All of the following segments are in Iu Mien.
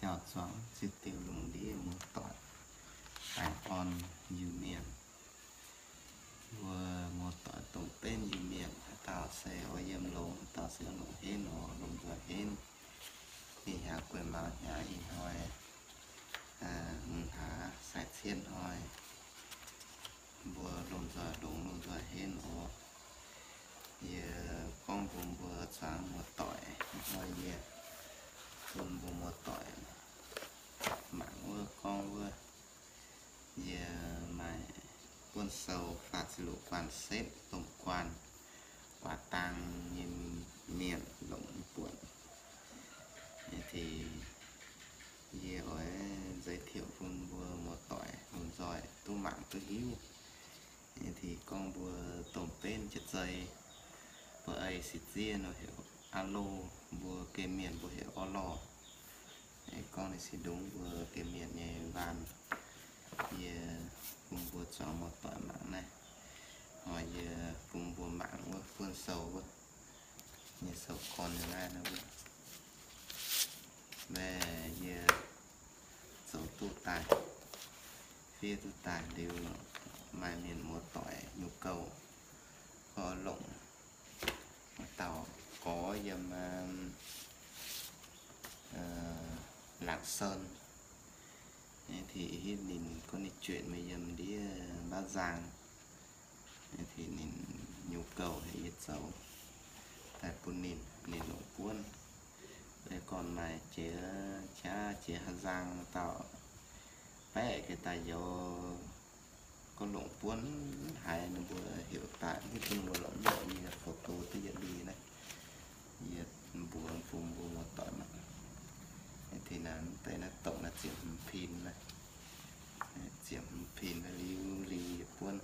Zuangx ziex diuh lungh ndiev muoz-doic, baengh orn Iu-Mienh. Mbuo muoz-doic domh benv Iu-Mienh haaix dauh se oix yiem longx, haaix dauh se longc henv oc, lomh nzoih henv. Ih hnyangx guei maux hnyangx ih hnoi, hmz hlaax sai cietv hnoi, mbuo lomh nzoih longx, lomh nzoih henv oc. Yie gorngv bun mbuo zuangx muoz-doic, hnoi yie bun mbuo muoz-doic mangc wuov gorngv wuov. Yie maaih buonv sou faah ziepc luoqc guanh setv, domh guanh, guaax dang nyei mienh longc buonc. Yie oix giới thiệu bun mbuo muoz-doic lomh nzoih duqv mangc duqv hiuv. Yie gorngv mbuo domh benv jiex zei, mbuo ei six ziev nor heuc alo, mbuo geh mienh mbuo heuc orlor. Gorngv ninh six ndongv mbuo geh mienh nyei waan. Yie bun mbuo zuangx muoz-doic mangc naaiv. Hnoi yie bun mbuo mangc wuov buonv sou wuov, nyei sou gorn nyei naaiv wuov. Naaiv yie zoux duqv daaih, fiev duqv daaih liuz, maaih mienh muoz-doic nhu cầu, gorngv longc, dauh gorx yiem Lạng Sơn, hitv ninh gorngv ninh chuyển mingh yiem ndiev Bắc Giang, ninh nhu cầu heuc yie zoux daaih bun ninh, ninh longc buonv. Gorn maaih jiex qaqv jiex Hà Giang dauh baeqv geh daaih youz, gorngv longc buonv haiz ninh mbuo heuc daaih hitv bun mbuo longc ndoqv yie photo duqv yietc lui naaiv. Yie mbuox bun mbuo muoz-doic mangc. Naaiv deix naaiv dongh naaiv ziepc hmz pin naaiv. Ziepc hmz pin naaiv liuz liuz yie buonv,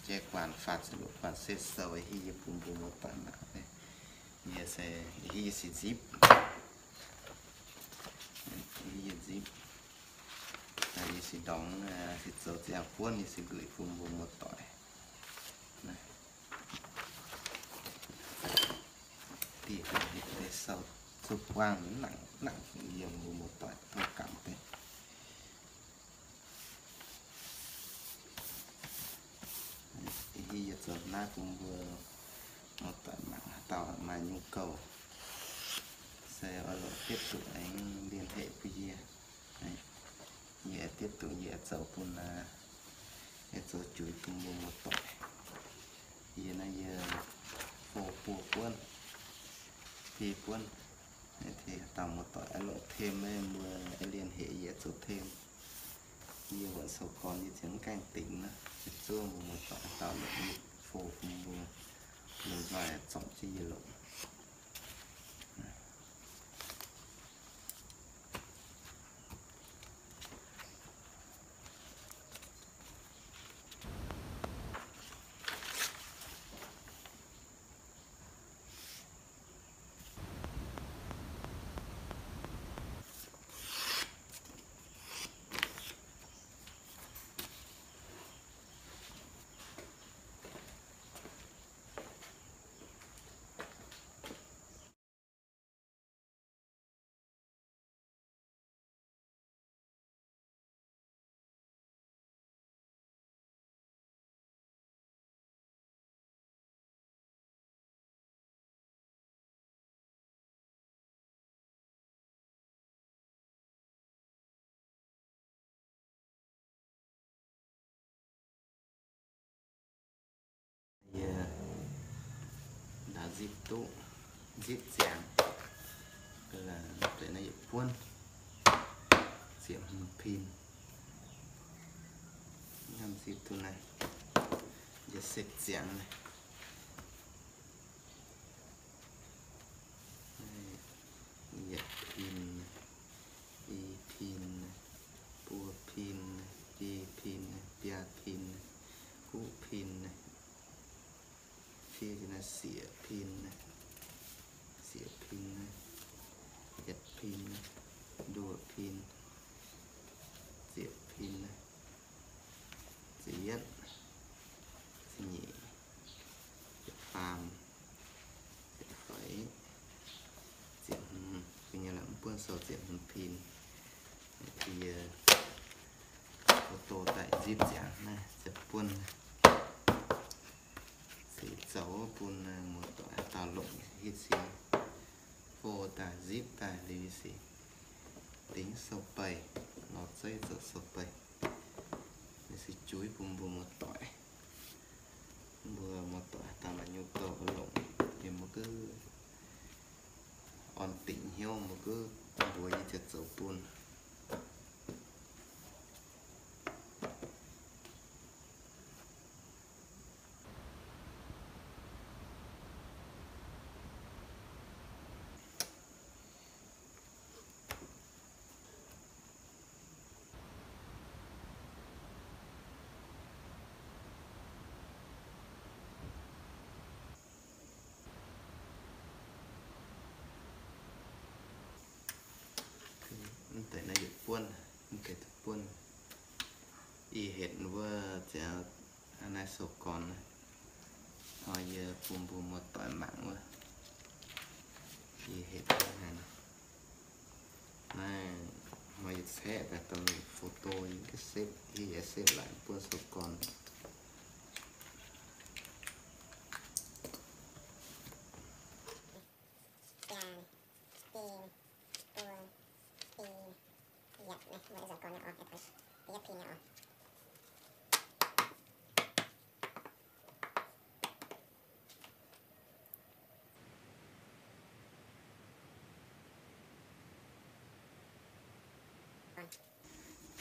jai guanh faah ziepc luoqc guanh setv sou hiuv yie bun mbuo muoz-doic mangc. Yie se hiuv yie six zip, hiuv yie zip, yie six ndongx, se zoux ziangh buonv yie se nduqc bun mbuo muoz-doic. Diuh deix sou zuqc buangh nangc nangc yiem mbuo muoz-doic tov gangx deix. Hiuv yie zoux naaiv bun mbuo muoz-doic mangc, haaix dauh maaih nhu cầu se oix longc tiếp tục aengx liên hệ bun yie. Yie tiếp tục yie zoux bun, yie zoux juix bun mbuo muoz-doic. Yie naaiv yie phone buo buonv, ti buonv. Haaix dauh muoz-doic longc thêm mbuo liên hệ yie zoux thêm. Yie wuonc sou gorn yie ziouc mv gaengh dingc naaiv, zuov mbuo muoz-doic haaix dauh longc phone bun mbuo, lomh nzoih zorpc jienv yie longc. Yie ndaauv zipv duqv, zipv ziangx, deix naaiv yietc buonv, ziepc hmz pin. Hnamv zipv duqv naaiv, yie setv ziangx naaiv. Yietc pin, i pin, buo pin, jei pin, biaa pin, kuv pin, fiev jienv naaiv sieqv pin, sieqv pin, yietc pin, nduoh pin, ziepc pin, ziepc yietv, ziepc nyeic, Sou ziepc hmz pin, yie photo daaih nzipv ziangx naaiv ziepc buonv, se zoux bun muoz-doic haaix dauh longc hitv se photo daaih nzipv daaih liuz se dingx sou baih, lorz zeiv zoux sou baih, se juiv bun mbuo muoz-doic. Mbuo muoz-doic haaix dauh maaih nyouz gouh longc, yie mbuo gouv orn dingc hnyouv, mbuo gouv mbuox yie ziouc zoux bun. Mv deix naaiv yietc buonv, mv deix buonv, ih hetc wuov ziangx naaiv sou gorn, hnoi yie bun mbuo muoz-doic mangc wuov, ih hetc naaiv. Naaiv hnoi yie caeqv daaih dongh photo yie ga'setv, yie setv laaix buonv sou gorn.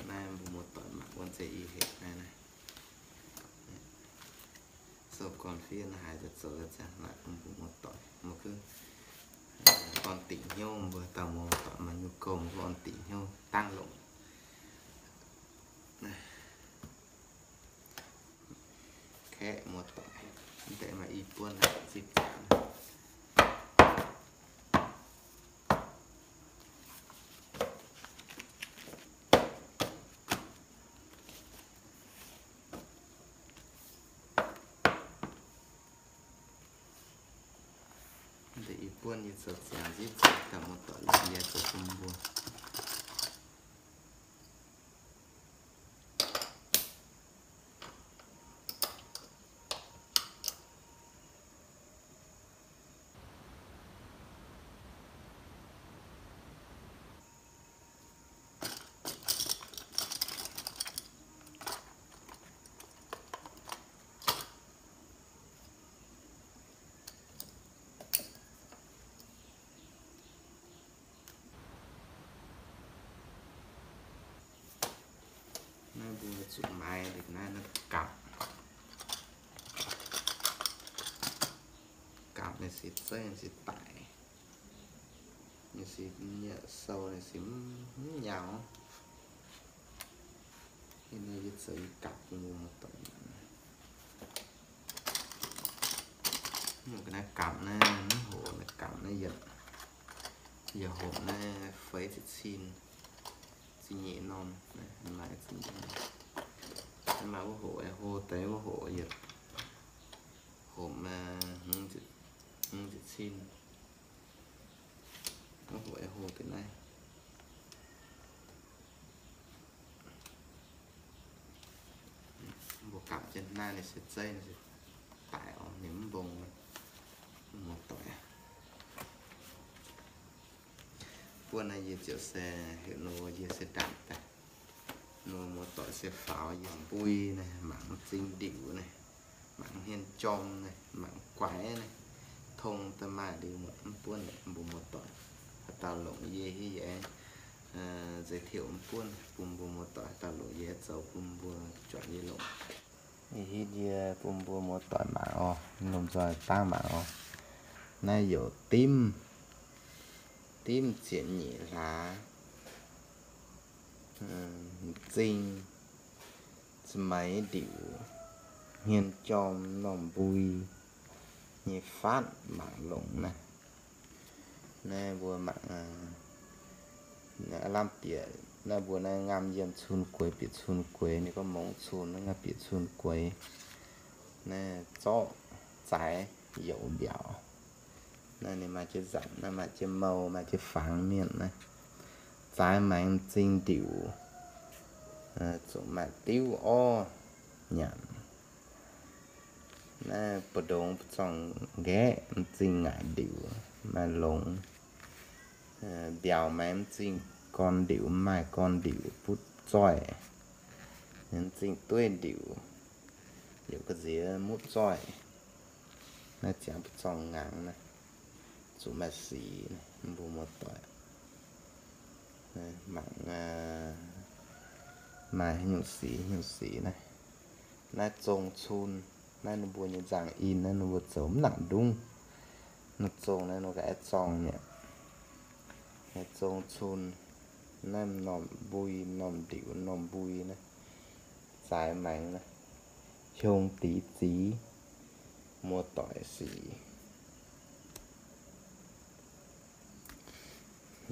Naaiv mbuo muoz-doic mangc wuov nzengc ih hetc naaiv naaiv. Sou gorn fiev naaiv haaix zoux zoux ziangx laaic bun mbuo muoz-doic mbuo gouv orn dingc hnyouv, mbuo dauh muoz-doic maaih nyouz gouh mbuo orn dingc hnyouv dangv longc. Kaeqv muoz-doic, mv deix maaih i buonv naaiv zipv ziangx. Mv deix i buonv yie zoux ziangx nzipv ziangx daaih muoz-doic longc yie zoux bun mbuo. Naaiv mbuo zuqc maaiz liuz naaiv, naaiv gapc. Gapc naaiv se zeiv, naaiv se daic, naaiv se nyieqc sou, naaiv se mv nyauz. Yie naaiv yie zoux i gapc bun mbuo muoz-doic. Naaiv gapc naaiv mv hoqc, naaiv gapc naaiv yietc, yie hoqc naaiv feix ziepc cin, ziepc nyeic norm, maaih ziepc nyeic norm. Maaih wuov hoqc hlo deix, wuov hoqc yietc, hoqc hmz ziepc cin. Wuov hoqc hlo deix naaiv. Mbuo gapc jienv naaiv ninh se zeiv, ninh se daic oc, ninh mv mbong. Muoz-doic, buonv naaiv yie ziouc se heuc ninh yie se ndaatc daaih. Ninh muoz-doic se faaux yiem mbui naaiv, mangc m'zing ndiuc naaiv, mangc hmien jorm naaiv, mangc guaix naaiv, tong daaih maaih liuz mv buonv naaiv mbuo muoz-doic haaix dauh longc yie hiuv yie nzeix tiuv mv buonv bun mbuo muoz-doic haaix dauh longc yie zoux bun mbuo juangc yie longc. Yie hitv yie bun mbuo muoz-doic mangc oc, lomh nzoih dangv mangc oc. Naaiv youc dimv, dimv ziepc nyeic hlaax, m'zing, za'maix ndiuc, hmien jorm, norm mbui nyei fatv mangc longc naaiv. Naaiv mbuo mangc, aav lamh bieqc naaiv mbuo naaiv ngamv yiem cun gueix bieqc cun gueix, ninh gorngv mongx cun naaiv bieqc cun gueix. Naaiv zorqv zaaix youc mbiaauc. Naaiv ninh maaih jienv nzanc, naaiv maaih jienv mou, maaih jienv fangx mienh naaiv. zaaix maengx m'zing ndiuc, zuqc maaih diuv orv nyanc. Naaiv mbu'ndongx mbu'zorng nqaeqv m'zing ngaaic ndiuc maaih longx. Mbiaauc maengx m'zing gorn ndiuc maaih gorn ndiuc butv zoih. M'zing dueiv ndiuc yaac ga'nziex mutv zoih. Naaiv ziangx mbu'zorng ngaangc naaiv, zuqc maaih sic, mbuo muoz-doic mangc maaih haaix nyungc sic, haaix nyungc sic naaiv. Naaiv zong cun, naaiv ninh mbuo nyei nzangc-in naaiv ninh mbuo zoux mv nangc ndungv. Ninh zong naaiv ninh ga'aeqv zorng mi'aqv. Naaiv zong cun, naaiv m'normh mbui, m'normh ndiuc, m'normh mbui naaiv, zaaix maengx naaiv, hiong dix ziz, muoz-doic sic.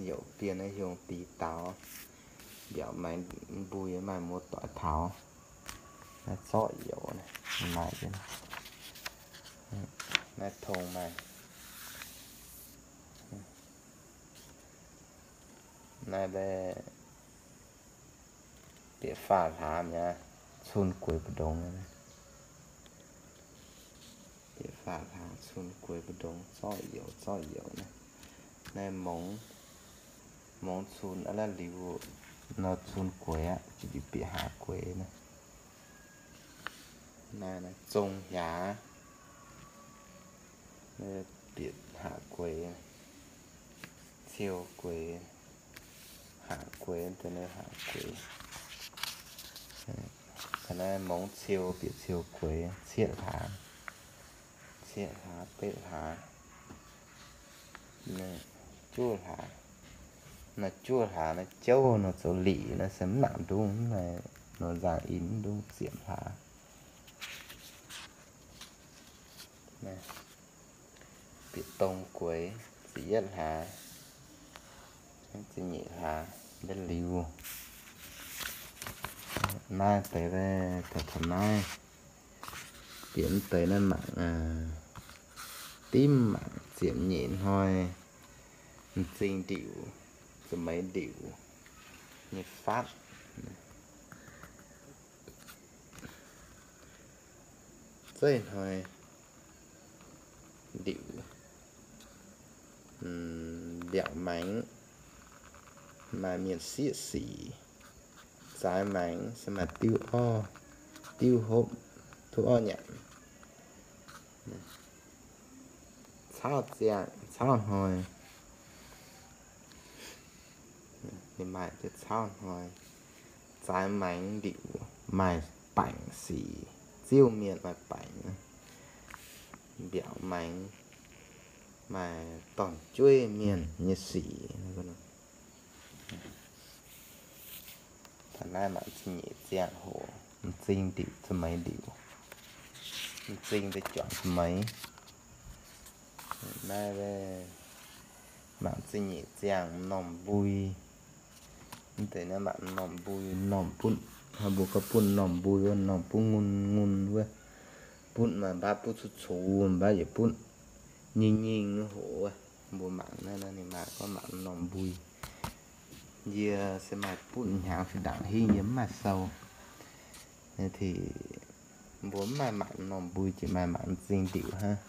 Youc bienh naaiv hiong dix daaux, mbiaauc maengx mbui maaih muoz-doic taux. Naaiv zorqv youc naaiv, naaiv tong maaih, naaiv bieqc faah hlaax mi'aqv, cun gueix mbu'ndongx. Bieqc faah hlaax cun gueix mbu'ndongx, zorqv youc, zorqv youc naaiv. Naaiv mongx, mongx cun aqv, liuz nor cun gueix aqv, bieqc bieqc hlaax gueix naaiv. Naaiv zong hiaaz, bieqc hlaax gueix, ciou gueix, hlaax gueix, hlaax gueix. Naaiv mongx ciou bieqc ciou gueix, cietv hlaax, cietv hlaax, betv hlaax, juov hlaax. Naaiv juov hlaax naaiv jouv nor zoux lic naaiv se mv nangc ndungv, nor nzangc-in mv ndungv ziepc hlaax. Bieqc dong gueix, ziepc yietv hlaax, ziepc nyeic hlaax, mv liuz. Naaiv deix, taux naaiv, bieqc mv deix naaiv mangc, dimv mangc ziepc nyeic hnoi, m'zing ndiuc, zuqc meix ndiuc nyei fatv. Zeiv hnoi ndiuc, mbiaauc maengx maaih mienh sieqv sic, zaaix maengx se maaih diuv orv, diuv hopv, diuv orv nyanc. Cauv ziangh, cauv hnoi, ninh maaih cauv hnoi, zaaix maengx ndiuc maaih baengc sic, ziouv mienh maaih baengc, mbiaauc maengx maaih dorn-jueiv mienh nyei sic. Taux naaiv mangc ziepc nyeic ziangh hoc, m'zing ndiuc zuqc meix ndiuc, m'zing deix juangc zuqc meix. Naaiv mangc ziepc nyeic ziangh m'normh mbui. Mv deix naaiv mangc m'normh mbui, m'normh butv, hnangv mbuo gorngv butv m'normh mbui wuov, m'normh butv ngun ngun wuov, butv maaih mbatv butv cuv cuv, mbatv yietc butv nyingh nyingh hoc wuov. Mbuo mangc naaiv, ninh maaih gorngv mangc m'normh mbui. Yie se maaih butv hnyangx fih ndaangc hingv yie mv maaih sou. Mbuo mv maaih mangc m'normh mbui jiex maaih mangc m'zing ndiuc hnangv.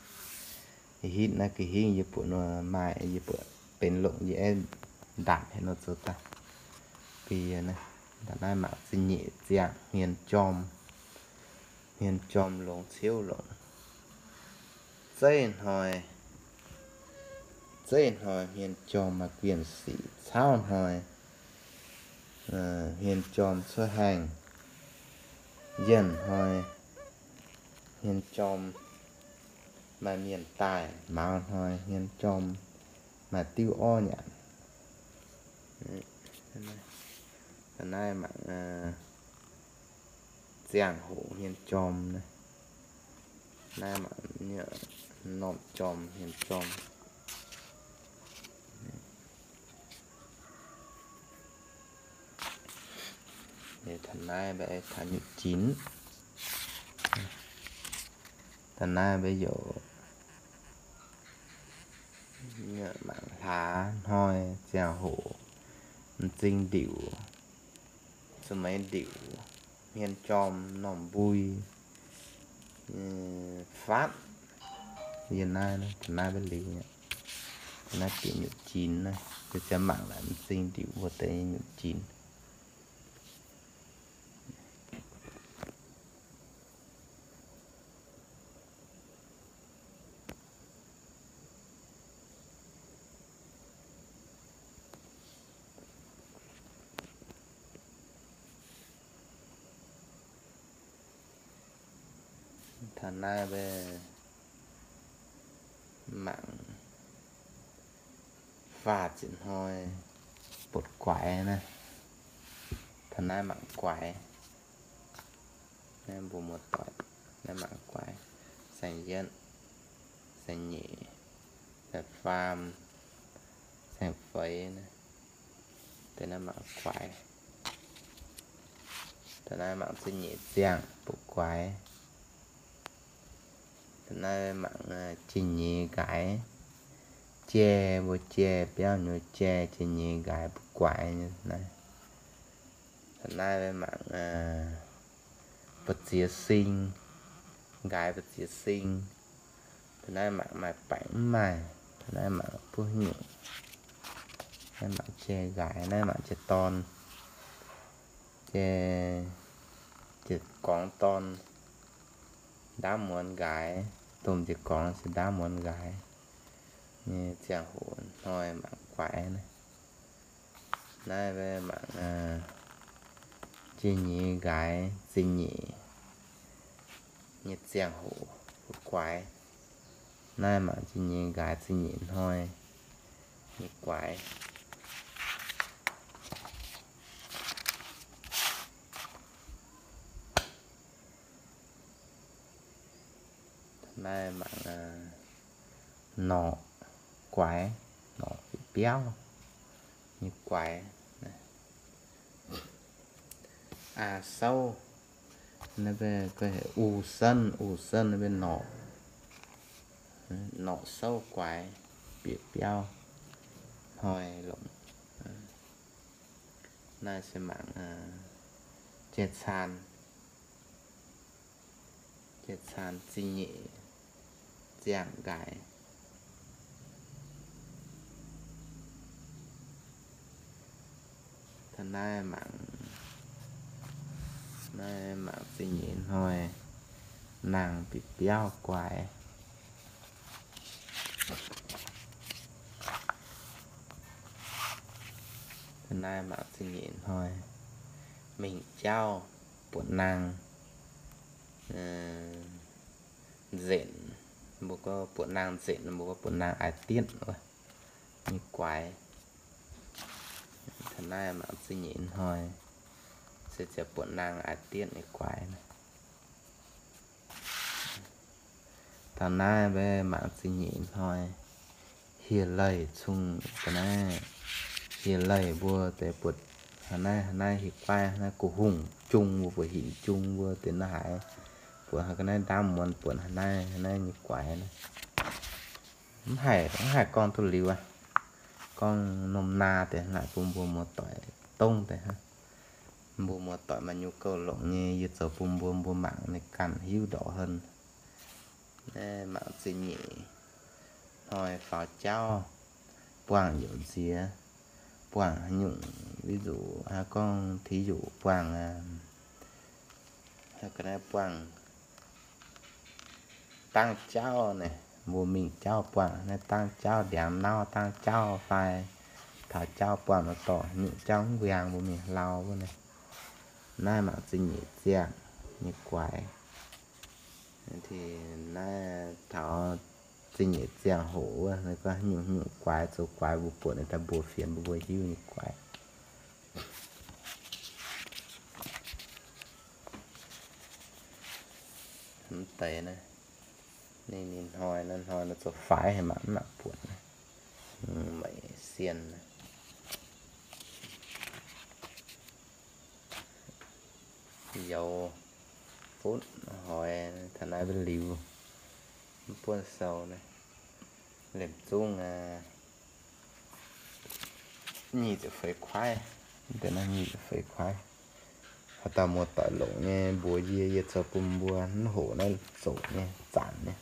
Hitv naaiv ga'hingv yie buatc nor maaih, yie buatc benx longc yie aeqv, ndaatc haaix nor zoux daaih. Bie naaiv, naaiv mangc ziepc nyeic ziangh hmien jorm, hmien jorm longx ciouv longc. Zeiv hnoi, zeiv hnoi hmien jorm maaih guienh sic, cauv hnoi hmien jorm cuotv haengh, yienh hnoi hmien jorm maaih mienh daaih, mauz hnoi hmien jorm maaih diuv orv nyanc. Naaiv mangc ziangh hoc hmien jorm naaiv. Naaiv mangc m'normh jorm hmien jorm. Taux naaiv mbuo taux nyutc jinx. Taux naaiv mbuo youc mangc hlaax hnoi ziangh hoc, m'zing ndiuc, zuqc meix ndiuc, hmien jorm, normh mbui, faatv. Yie naaiv, taux naaiv maiv liuz, naaiv bieqc nyutc jin naaiv, ziouc mangc naaic m'zing ndiuc mbuo deix nyei nyutc jin. Taux naaiv mbe mangc faah ziepc hnoi, buatc guaix naaiv. Taux naaiv mangc guaix. Naaiv mbuo muoz-doic, naaiv mangc guaix. Saeng-yietv, saeng-nyeic, saeng-faam, saeng-feix naaiv, deix naaiv mangc guaix. Da'naaiv mangc za'nyeic ziangh, buatc guaix. Da'naaiv mangc jiex-nyeiz nqaaix, jai, mbuo jai biauv nyei jai, jiex-nyeiz nqaaix, buatc guaix nyei naaiv. Da'naaiv mangc ba'ziex sing, nqaaix ba'ziex sing. Da'naaiv mangc maaih baengc mv maaih. Da'naaiv mangc buov nyungc. Naaiv mangc jai nqaaix, naaiv mangc jai dorn, jai, jai gorngx dorn, ndaamv muonz nqaaix, domh jai gorngx se ndaamv muonz nqaaix nyei ziangh hoc hnoi mangc guaix naaiv. Naaiv mangc jiex-nyeiz nqaaix za'nyeic nyei ziangh hoc, buatc guaix. Naaiv mangc za'nyeic nqaaix za'nyeic hnoi nyei guaix. Naaiv mangc norqc guaix, norqc biauv nyei guaix. Aa souv, naaiv mbe u senv, u senv naaiv mbe norqc, norqc souv guaix, bieqc biauv hnoi longc. Naaiv se mangc jai-caan, jai-caan za'nyeic ziangh nqaaix. Taux naaiv mangc, naaiv mangc za'nyeic hnoi nangh bieqc biauv guaix. Taux naaiv mangc za'nyeic hnoi mingh jauv buatc nangh nzenc, mbuo gorngv buatc nangh nzenc, mbuo gorngv buatc nangh aaix dietv wuov nyei guaix. Taux naaiv mangc za'nyeic hnoi se ziouc buatc nangh aaix dietv nyei guaix. Taux naaiv mbe mangc za'nyeic hnoi hieh leih cung ga'naaiv, hieh leih mbuo deix buatc hnangv naaiv, hnangv naaiv hieh guaiv, hnangv naaiv gu'hungh jung mbuo, buatc hinc jung mbuo deix naaiv haiz, buatc hnangv ga'naaiv ndaamv muonz, buatc hnangv naaiv, hnangv naaiv nyei guaix naaiv. Mv haih, mv haih gorngv duqv liuz aqv. Gorngv norm naa deix naaic bun mbuo muoz-doic dongv deix hnangv. Mbuo muoz-doic maaih nyungc gouv longc nyei, yie zoux bun mbuo, mbuo mangc ninh ganh hiuv ndorqc hen. Naaiv mangc za'nyeic hnoi faaux jauv, buangh youc nziex, buangh haaix nyungc, ví dụ haaix gorngv thí dụ buangh, buangh dangv jauv naaic, mbuo mingh jauv buangh naaiv dangv jauv, ndiangx nauv dangv jauv fai taux jauv buangh nor dorh nyungc jauv mv nquengx mbuo mingh hlau wuov naaic. Naaiv mangc za'nyeic ziangh nyei guaix. Naaiv taux za'nyeic ziangh hoc wuov, naaiv gorngv nyungc nyungc guaix, zoux guaix mbuo buatc naaiv daaih mbuox fienx mbuo, mbuo hiuv nyei guaix. Mv deix naaiv, ninh, ninh hnoi naaiv, hnoi naaiv zoux faix haic mangc mv nangc buonc naaiv. Maiv sienh naaiv. Youz butv hoix taux naaiv mv liuz, mv buonv sou naaiv. Liemh zungv aqv, Nyic ziepc feix kuaaiv, deix naaiv nyic ziepc feix kuaaiv. Haaix dauh muoz-doic longc nyei mbuox yie, yie zoux bun mbuo mv hoqc naaiv zoqc nyei, zanc nyei.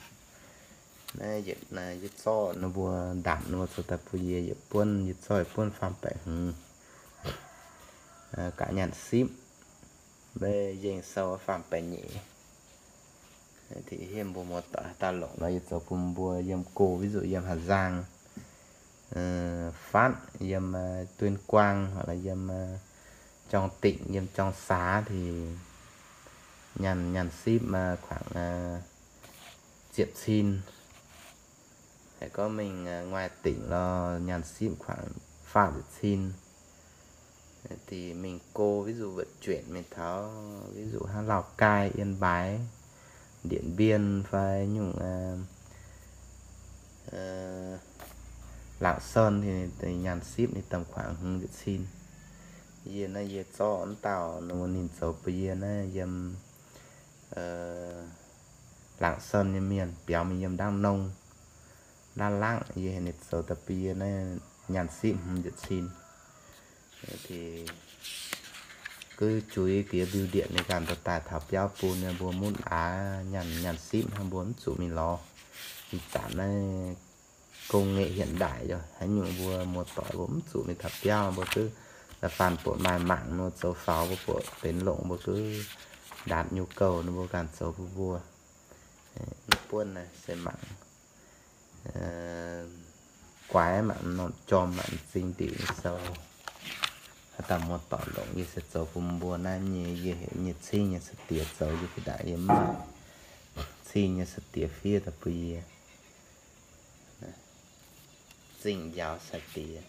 Naaiv yietc, yie zorqv ninh mbuo ndaamc ninh mbuo zoux daaih bun yie, yietc buonv, yie zorqv yietc buonv faam baeqc hmz, gaax nyaanh sipv, mbe yengh sou faam baeqc nyeic. Hieh mbuo muoz-doic haaix dauh longc nor, yie zoux bun mbuo yiem go, ví dụ yiem Hà Giang, Pháp, yiem Tuyên Quang, hoặc là yiem Trong tỉnh, yiem trong xã thì nyaanh, nyaanh sipv khoảng ziepc cin. Haiz gorngv mingh ngoài tỉnh lo, nyaanh sipv khoảng faah ziepc cin. Thì mình cô ví dụ vận chuyển mingh taux, ví dụ hnangv Lào Cai, Yên Bái, Điện Biên fai nyungc Lạng Sơn thì nyaanh sipv ninh tầm khoảng hmz ziepc cin. Yie naaiv yie zorqv wuov dauh ninh mbuo ninh zoux bun yie naaiv yiem Lạng Sơn nyei mienh biaux mingh yiem Đắk Nông, Đắk Lắk, yie heuc ninh zoux daaih bun yie naaiv nyaanh sipv hmz ziepc cin. Thì cứ chú ý cái bưu điện này gàn daaih taux biauv bun ninh mbuo mutv aqv. Nyaanh, nyaanh sipv hnangv mbuo mv zuqc mingh lorz. Ih zanc naaiv công nghệ hiện đại yaac haaix nyungc mbuo muoz-doic mbuo mv zuqc mingh taux biauv, mbuo duqv da'faanh buatc maaih mangc nor zoux faaux, mbuo buatc benx longc mbuo duqv đạt nhu cầu ninh mbuo ganh zoux bun mbuo. Buonv naaiv se mangc guaix, mangc norm jorm, mangc m'zing diuc nyei sou. Haaix dauh muoz-doic longc yie se zoux bun mbuo naaiv nyei, yie heuc nyei cing nyei sai-diex zoux, yie bieqc daaih yie mv maaih cing nyei sai-diex fiev daaih bun yie. Zingh njaaux sai-diex.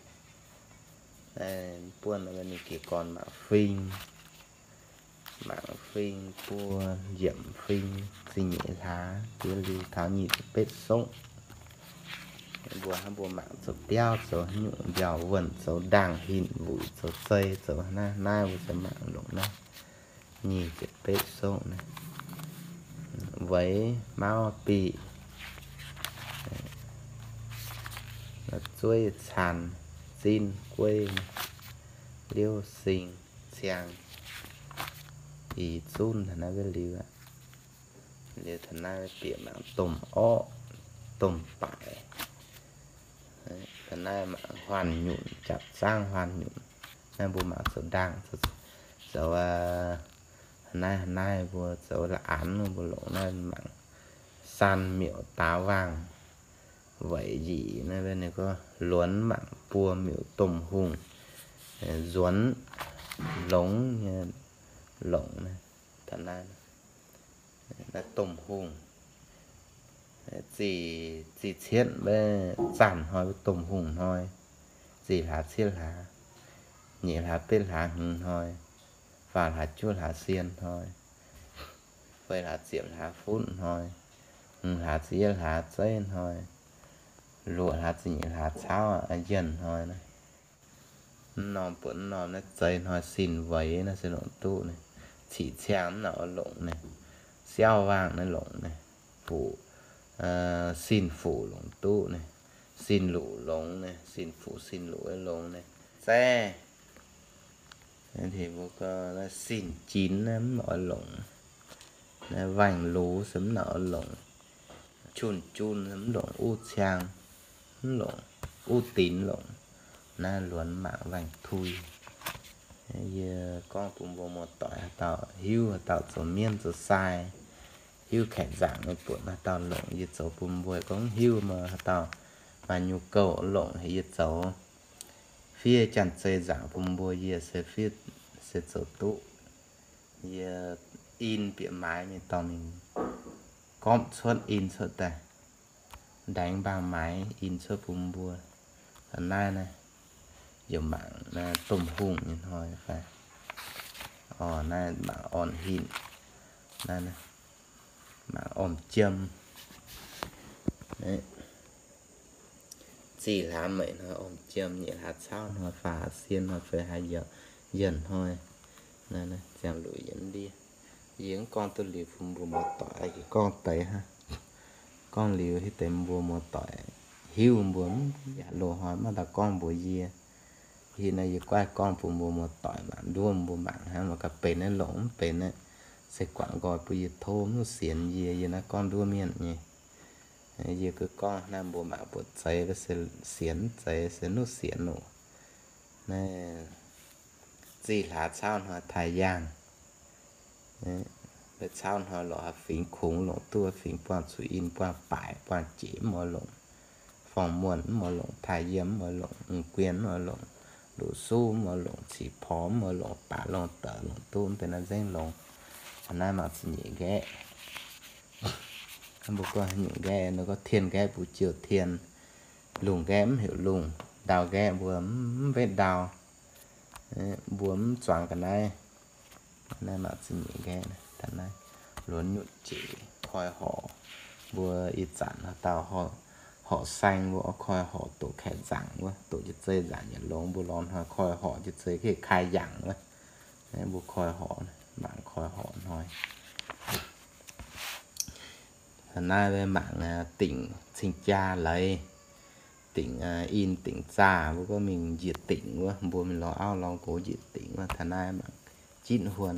Buonv ninh geh gorn mangc fing, mangc fing buo, yiemc fing, zingh nyeic hlaax, jiex liuz taux nyic ziepc betv sokv. Mbuo hnangv mbuo mangc zoux biauv, zoux haaix nyungc mbiauh wuonh, zoux ndaangh hinc wuic, zoux zei, zoux naaiv naaiv, mbuo se mangc longc naaiv nyic ziepc betv sokv naaiv. Weic mauv biqc, zueiv caan, zinh gueiv, liouv sing, ciang, ih zunv, taux naaiv liuz, liuz taux naaiv bieqc mangc domh orqv, domh baaic. Taux naaiv mangc huaanh nyunc, japc zaangv huaanh nyunc. Naaiv mbuo mangc zoux ndaangh, zoux, zoux naaiv, naaiv mbuo zoux la'anx mbuo longc naaiv mangc. San miuc daaux waangh, weic yic naaiv ninh gorngv luonx mangc buo miuc domh hungh, nzuonx longx nyei longc naaiv. Taux naaiv, naaiv domh hungh, zih, zih cietv maiv zanc hnoi, domh hungh hnoi, zih hlaax cietv hlaax, nyeic hlaax betv hlaax hmz hnoi, faah hlaax juov hlaax sien hnoi, feix hlaax ziepc hlaax funv hnoi, hmz hlaax ziepc yietv hlaax zeiv hnoi, luoqc hlaax ziepc nyeic hlaax cauv, njienh hnoi naaiv. Mv norm buatc mv norm naaiv zeix hnoi sin weic naaiv se longc duqv naaiv. Ciqv ciangx mv norm longc naaiv. Siauv waangh naaiv longc naaiv. Fuqv, sin fuqv longc duqv naaiv. Sin luqc longc naaiv. Sin fuqv sin luqc longc naaiv. Zaiv, mbuo gorngv naaiv sin jinx naaiv mv oix longc. Naaiv waangh lux se mv norm longc. Jun jun mv longc, uv ciang mv longc, uv dinx longc. Naaiv luonx mangc waangh tui. Yie gorngv bun mbuo muoz-doic haaix dauh hiuv, haaix dauh zoux mienv zoux sai, hiuv kaeqv nzaangc nyei buonc haaix dauh longc, yie zoux bun mbuo. Gorngv hiuv mv, haaix dauh maaih nyu gouh longc, yie zoux fiev janx-zei nzaangc bun mbuo, yie se fiev, se zoux duqv. Yie in bieqc maaiz mingh dorh mingh gormv cuotv in cuotv daaih, ndaengx mbaang maaiz in cuotv bun mbuo. Naaiv naaiv yaac mangc domh hungh nyei hnoi fai? Orv, naaiv mangc orn-hinc. Naaiv mangc orm-jiem. Zih hlaax meic hnoi orm-jiem, nyeic hlaax cauv hnoi, faah hlaax sien hnoi, feix hlaax njienh hnoi. Naaiv ziangh luc yie ndie, yie mv gorngv duqv liuz bun mbuo muoz-doic, gorngv deix hnangv. Gorngv liuz hitv deix mbuo muoz-doic hiuv, mbuo mv yaac loz-hnoi maiv daaih gorngv mbuox yie. Ih hnoi yie guaih gorngv bun mbuo muoz-doic mangc nduov, mbuo mangc hnangv maaih ga'benx naaiv longc mv benx naaiv, se guangc nqoi bun yie tov, mv sienx yie, yie naaiv gorngv nduov mienh nyei. Yie gorngv naaiv mbuo mangc buatc zeiz, se sienx mv zeiz, se mv sienx oc. Naaiv zih hlaax cauv hnoi taaih yaangh, cauv hnoi lorqc, haaix fingx kungx longc duqv, fingx buangh cuqv-in, buangh baaic, buangh jeic mv oix longc, forng-muonh mv oix longc, taaih yiem mv oix longc, m'guien mv oix longc, luqc suv mv oix longc, cih porx mv oix longc, baac longc, daaih longc duqv, mv deix naaiv nzengc longc. Hnangv naaiv mangc ziepc nyeic nqaeqv. Mbuo gorngv nyeic nqaeqv, nor gorngv tien nqaeqv mbuo ziouc tien, lungh nqaeqv mv heuc lungh, ndau nqaeqv mbuo mv wetv ndau, mbuo mv zuangx ga'naaiv. Naaiv mangc ziepc nyeic nqaeqv, luonx nyutc jeic koi horc. Mbuo ih zanc haaix dauh horc saeng mbuo oix koi horc doqc kaeqv nzaangc wuov, doqc jiex zei nzaangc yietc longx, mbuo lorz hnoi koi horc jiex zei gengh kai yangc wuov. Mbuo koi horc, mangc koi horc hnoi. Naaiv mangc dingc cing-jaa leiz, dingc in, dingc zaah, mbuo gorngv mingh njiec dingc wuov, mbuo mingh lorz auv lorz nqox njiec dingc wuov. Taux naaiv mangc jitv huon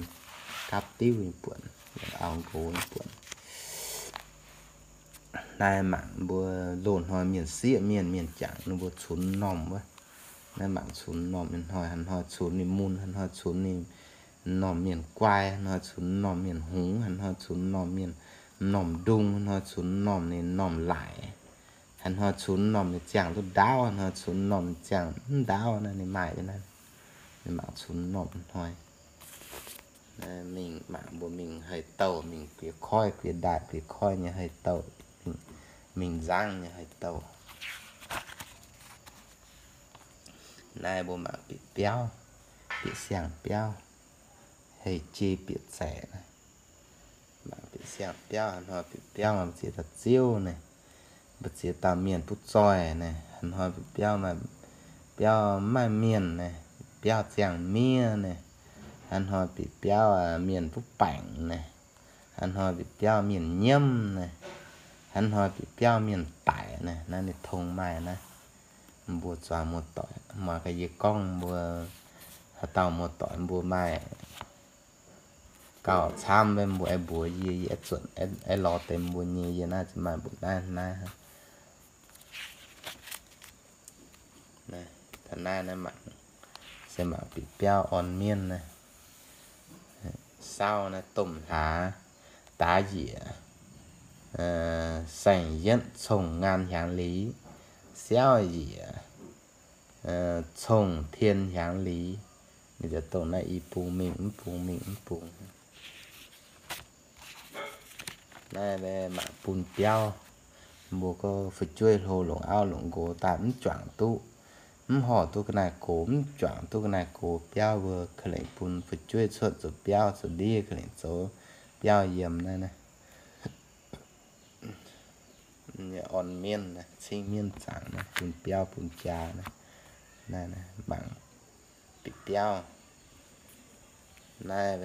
gapv diuv nyei buonc, auv nqox nyei buonc. Naaiv mangc mbuo loz-hnoi mienh sieqv mienh, mienh jangc ninh mbuo cunx m'normh wuov. Naaiv mangc cunx m'normh nyei hnoi, haaix hnoi cunx ninh mun, haaix hnoi cunx ninh m'normh mienh guai, haaix hnoi cunx m'normh mienh hngongx, haaix hnoi cunx m'normh mienh m'normh ndung, haaix hnoi cunx m'normh ninh m'normh laaic, haaix hnoi cunx m'normh ninh ziangh duqv ndaauv, haaix hnoi cunx m'normh ninh ziangh mv ndaauv. Naaiv ninh maaih naaiv, ninh mangc cunx m'normh hnoi. Mingh mangc mbuo mingh hei douh, mingh guiex koiv, guiex ndaaih guiex koiv nyei hei douh, mingh nzangv nyei hei douh. Naaiv mbuo mangc bieqc biauv, bieqc siang-biauv, hei jei bieqc zaeqc. Mangc bieqc siang-biauv, haaix hnoi bieqc biauv maaih mbu'ziex dauh ziouv naaic, mbu'ziex dauh mienh butv zoih naaic, haaix hnoi bieqc biauv maaih, biauv maaih mienh naaic, biauv ziangh miev naaic, haaix hnoi bieqc biauv mienh butv baengc naaic, haaix hnoi bieqc biauv mienh nyiemv naaic, haaix hnoi bieqc biauv mienh daic naaic. Naaiv ninh tong maaih naaiv. Mbuo zuangx muoz-doic mangc gaax yie gorngv mbuo, haaix dauh muoz-doic mbuo maaih gauh camv mbuo aengx mbuox yie, yie aengx zuotc aengx lorz deix mbuo nyei. Yie naaiv za'gengh maaih mbuox naaiv naaiv. Taux naaiv naaiv mangc, se mangc bieqc biauv orn mienv naaiv. Saauv naaiv domh hlaax daaix yiec, saeng-yietv cong-ngaanv hiaangx liz, siauv yiec cong-tien hiaangx liz. Ninh ziouc dongh naaiv i bung mingh mv bung mingh mv bung. Naaiv mangc bun biauv, mbuo gorngv fu'jueiv hlo longc auv longc nqox daaih mv juangc duqv, mv horh duqv ga'naaiv gox, mv juangc duqv ga'naaiv gox, biauv mbuo ka'lengc bun fu'jueiv cuotv zoux biauv zoux ndiev, ka'lengc zoux biauv yiem naaiv naaiv. Orn mienv, cingv mienv zaangc naaiv, bun biauv bun jaa naaiv. Naaiv mangc bieqc biauv. Naaiv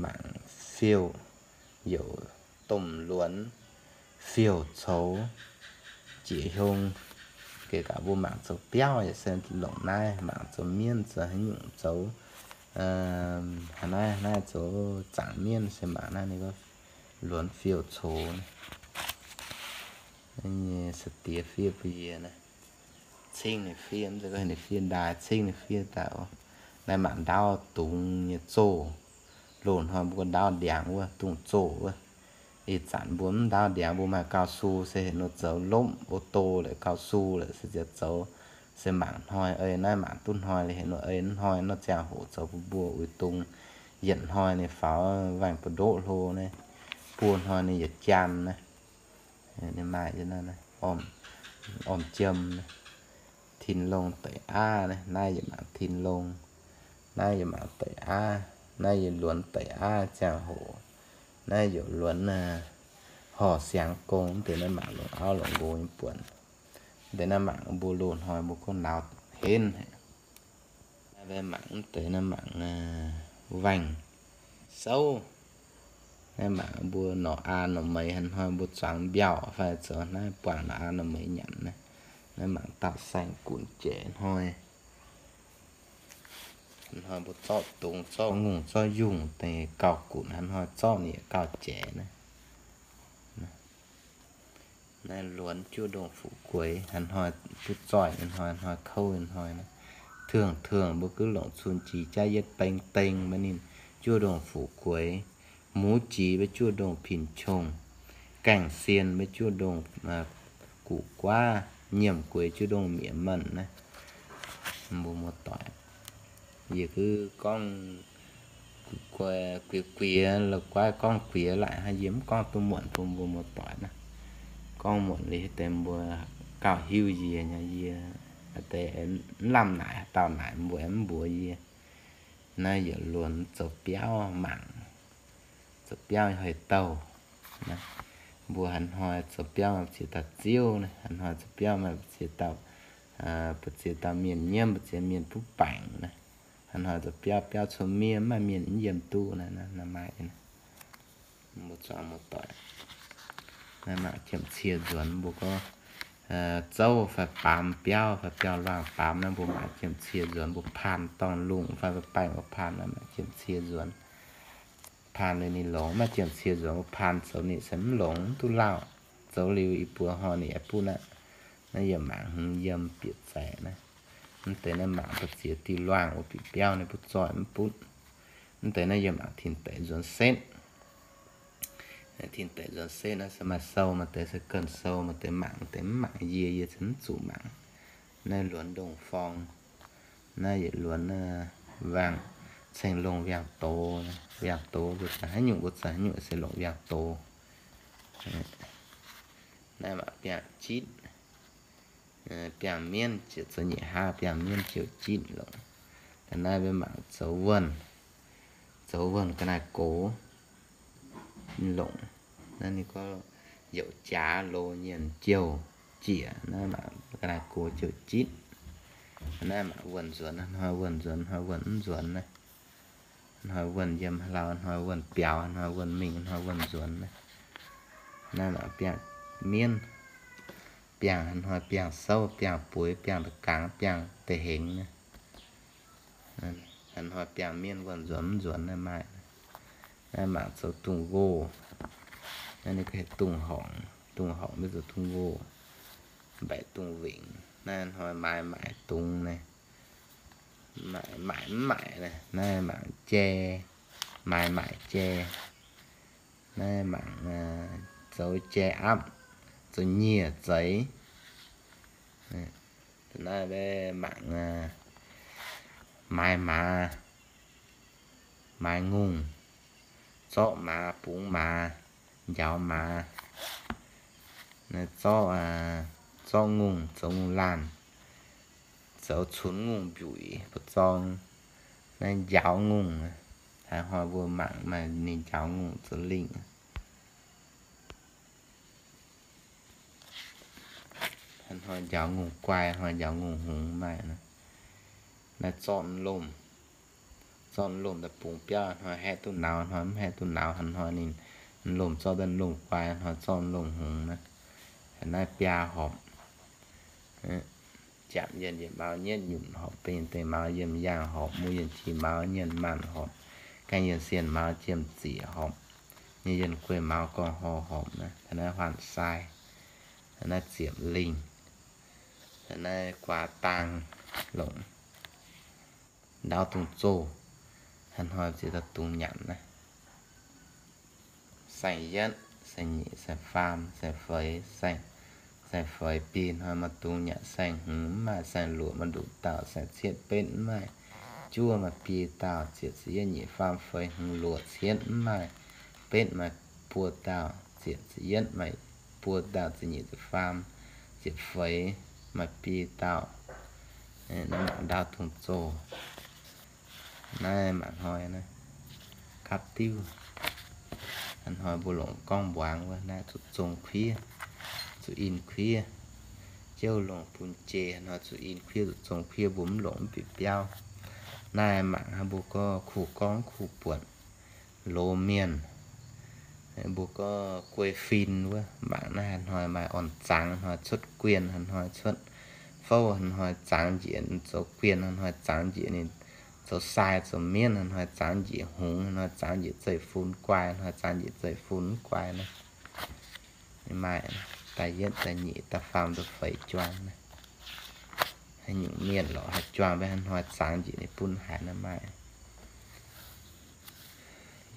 mangc fiouv, youc domh luonx fiouv coux jiex hiong. Geh gaax mbuo mangc zoux biauv yaac se longc naaiv, mangc zoux mienv zoux haaix nyungc zoux, haaix naaiv naaiv zoux zaangc mienv se mangc naaiv ninh luonx fiouv coux. Naaiv nyei sa-diex fiev bun yie naaiv. Cingv ninh fiev, mv zeiz gorngv ninh fiev ndaaih, cingv ninh fiev daaih oc. Naaiv mangc ndaauv dungz nyei zoh. Loz-hnoi mbuo ndaauv ndiangx wuov, dungz zoh wuov. Ih zanc mbuo mv ndaauv ndiangx, mbuo maaih gauh su se heuc nor zoux lomv ô tô leh gauh su leh se ziouc zoux. Se mangc hnoi ei naaiv mangc duqv hnoi leh heuc nor ei hnoi nor ziangh hoc zoux bun mbuo uix dungz. Yietc hnoi ninh faaux waengh buoz-ndoqv hlo naaiv, buo hnoi ninh yietc jaan naaiv. Ninh maaih orm jiem naaiv, tin longh deic aav naaiv, naaiv yaac mangc tin longh, naaiv yaac mangc deic aav, naaiv yaac luonx deic aav ziangh hoc, naaiv yaac luonx horh siangx gong. Mv deix naaiv mangc longc auv longc nqox nyei buonc. Mv deix naaiv mangc mbuo loz-hnoi mbuo gorngv lauz henv. Naaiv mangc mv deix naaiv mangc waengh souv. Naaiv mangc mbuo norqc aa norqc meix haaix hnoi mbuo zuangx mbiauh fai zoux naaiv buangh norqc aa norqc meix nyanc naaiv. Naaiv mangc dauh saeng-gunv jeic hnoi. Hnoi mbuo zorqv dungz, zorqv ngongh, zorqv yungh daaih gauh gunc, hnoi zorqv ninh gauh jaiv naaiv. Naaiv luonx juov ndongh fuqv gueix, hnoi duqv zoih, hnoi, hnoi kouv, hnoi naaiv. Thường thường mbuo gux longc cun jiex jaav yietv beng deng maiv ninh juov ndongh fuqv gueix. Muv jiex maiv juov ndongh pin qongh. Gaengh sien maiv juov ndongh guqv guaav. Nyiemc gueix juov ndongh mieqc manh naaiv. Mbuo muoz-doic, yie gux gorngv guiex guiex, la'guaih gorngv guiex laaic hnangv, yie mv gorngv duqv muonc bun mbuo muoz-doic naaiv. Gorngv muonc liuz deix mbuo gauh hiuv yie nyei, yie deix mv lamh naaic, haaix dauh naaic mbuo aengx mv mbuox yie. Naaiv yietc luonx zoux biauv mangc, zoux biauv hei douh. Mbuo haaix hnoi zoux biauv maaih ziex dauh ziouv naaiv, haaix hnoi zoux biauv maaih ziex dauh, mbu'ziex dauh mienh nyiemv, mbu'ziex mienh butv baengc naaiv. Haaix hnoi zoux biauv, biauv cuotv miev, mv maaih mienh yiem duqv naaiv, naaiv maaih. Mbuo zuangx muoz-doic, naaiv mangc jiem-cie nzuonx mbuo gorngv zouv fai baamz biauv fai biauv-luangh baamz naaiv, mbuo mangc jiem-cie nzuonx, mbuo paan dorngh lungh fai mbuo baengh mbuo paan naaiv, mangc jiem-cie nzuonx. Paan liuz ninh longx, maaih jiem-cie nzuonx, mbuo paan zoux ninh se mv longx, mv duqv lauh. Zoux liuz ih buo hnoi ninh aengx butv aqv. Naaiv yie mangc hmz yiem bieqc zaeqc naaiv. Mv deix naaiv mangc mbu'ziex diuh luangh wuov bieqc biauv ninh butv zoih mv butv. Mv deix naaiv yie mangc tin deic nzuonx setv. Tin deic nzuonx setv naaiv se maaih sou, maaih deix se ganh sou, maaih deix mangc, maaih deix mv mangc yie, yie se mv zuqc mangc. Naaiv luonx ndongh forng. Naaiv yietc luonx waangh ceng-longh wiangh doz. Wiangh doz mbuo zanc haaix nyungc, mbuo zanc haaix nyungc se longc wiangh doz. Naaiv maaih biangh jitv, biangh mienv ziouc zoux nyeic hlaav, biangh mienv ziouc jitv longc. Naaiv mbuo mangc zoux wuonh, zoux wuonh ga'naaiv gox longc. Naaiv ninh gorngv youc jaax lo nyienh jouh jiec, naaiv mangc ga'naaiv gox jouh jitv. Naaiv mangc wuonh nzuonx, hnoi wuonh nzuonx, hnoi wuonh mv nzuonx naaiv. Hnoi wuonh yiem hlau, hnoi wuonh biaux, hnoi wuonh mingh, hnoi wuonh nzuonx naaiv. Naaiv mangc biangh mienv, biangh hnoi biangh souv, biangh bueix, biangh da'gangx, biangh da'hengx naaiv. Hnoi biangh mienv wuonh nzuonx mv nzuonx naaiv maaih. Naaiv mangc zoux dungz nqoh. Naaiv ninh gorngv dungz horngc, dungz horngc mv zoux dungz nqoh. Mbaeqc dungz wingc. Naaiv hnoi maaiz maaic dungz naaiv. Maaic maaic mv maaic naaiv. Naaiv mangc jai, maaiz maaic jai. Naaiv mangc zoux jai apv, zoux nyieh zeiz. Naaiv mangc maaiz maaz, maaiz ngongh, zorqv maaz, bungx maaz, njaaux maaz. Naaiv zorqv, zorqv ngongh zoux ngongh laanh, zoux cunx ngongh mbiuic buoz-zorng. Naaiv njaaux ngongh, haaix hnoi mbuo mangc maaih ninh njaaux ngongh zoux lingh. Hnoi njaaux ngongh guai, hnoi njaaux ngongh hngongx maaih. Naaiv zorqv lomh, zorqv lomh daaih bungx biauv, hnoi haeqv duqv nauz, hnoi mv haeqv duqv nauz, hnoi ninh lomh zorqv daaih lomh guai, hnoi zorqv lomh hngongx naaiv. Naaiv biaa horpc. Japc yienh yietc maux nyetv nyunc horpc, benx deix maux yiem yaangh horpc, mu yienh qi maux nyienh maanh horpc, gaengh yienh sienh maux jiem ziec horpc, nyei yienh guei maux gorngv hor horpc naaiv. Naaiv huaanh sai, naaiv ziepc lingh, naaiv guaax dang longc. Ndaauv dungz zoh, haaix hnoi ziex dauh dungz nyanc naaiv. Saeng-yietv, saeng-nyeic, saeng-faam, saeng-feix, saeng-feix biei hnoi maaih dungz nyanc. Saeng-hmz mv maaih, saeng-luoqc maaih nduqc dauh, saeng-cietv betv mv maaih, juov maaih biei dauh, ziepc, ziepc yietv, nyeic, faam, feix, hmz, luoqc, cietv mv maaih, betv maaih, buo dauh, ziepc, ziepc yietv maaih, buo dauh, ziepc nyeic, ziepc faam, ziepc feix maaih biei dauh. Naaiv mangc ndaauv dungz zoh. Naaiv mangc hnoi naaiv gapv diuv. Hnoi mbuo longc gorngv mbuangz wuov naaiv zuqc zong kuiv, zuqc in kuiv. Jouv longc bun jei, hnoi zuqc in kuiv zuqc zong kuiv, mbuo mv longc mv bieqc biauv. Naaiv mangc hnoi mbuo gorngv kuh gorngv kuh buonc, loz mienh. Mbuo gorngv guei fin wuov, mangc naaiv haaix hnoi maaih orn zangx, hnoi cuotv guienh, hnoi cuotv fouv, hnoi zangx njiec, zoux guienh hnoi zangx njiec ninh Zoux sai zoux mienv hnoi-hnoi zangx njiec hngongx, hnoi-hnoi zangx njiec zeiv-fun guai, hnoi-hnoi zangx njiec zeiv-fun mv guai naaiv. Maaih da'yietv da'nyeic da'faam da'feix juang naaiv. Haaix nyungc mienh lorqc haih juang mbe hnoi-hnoi zangx njiec ninh bun haic naaiv maaih.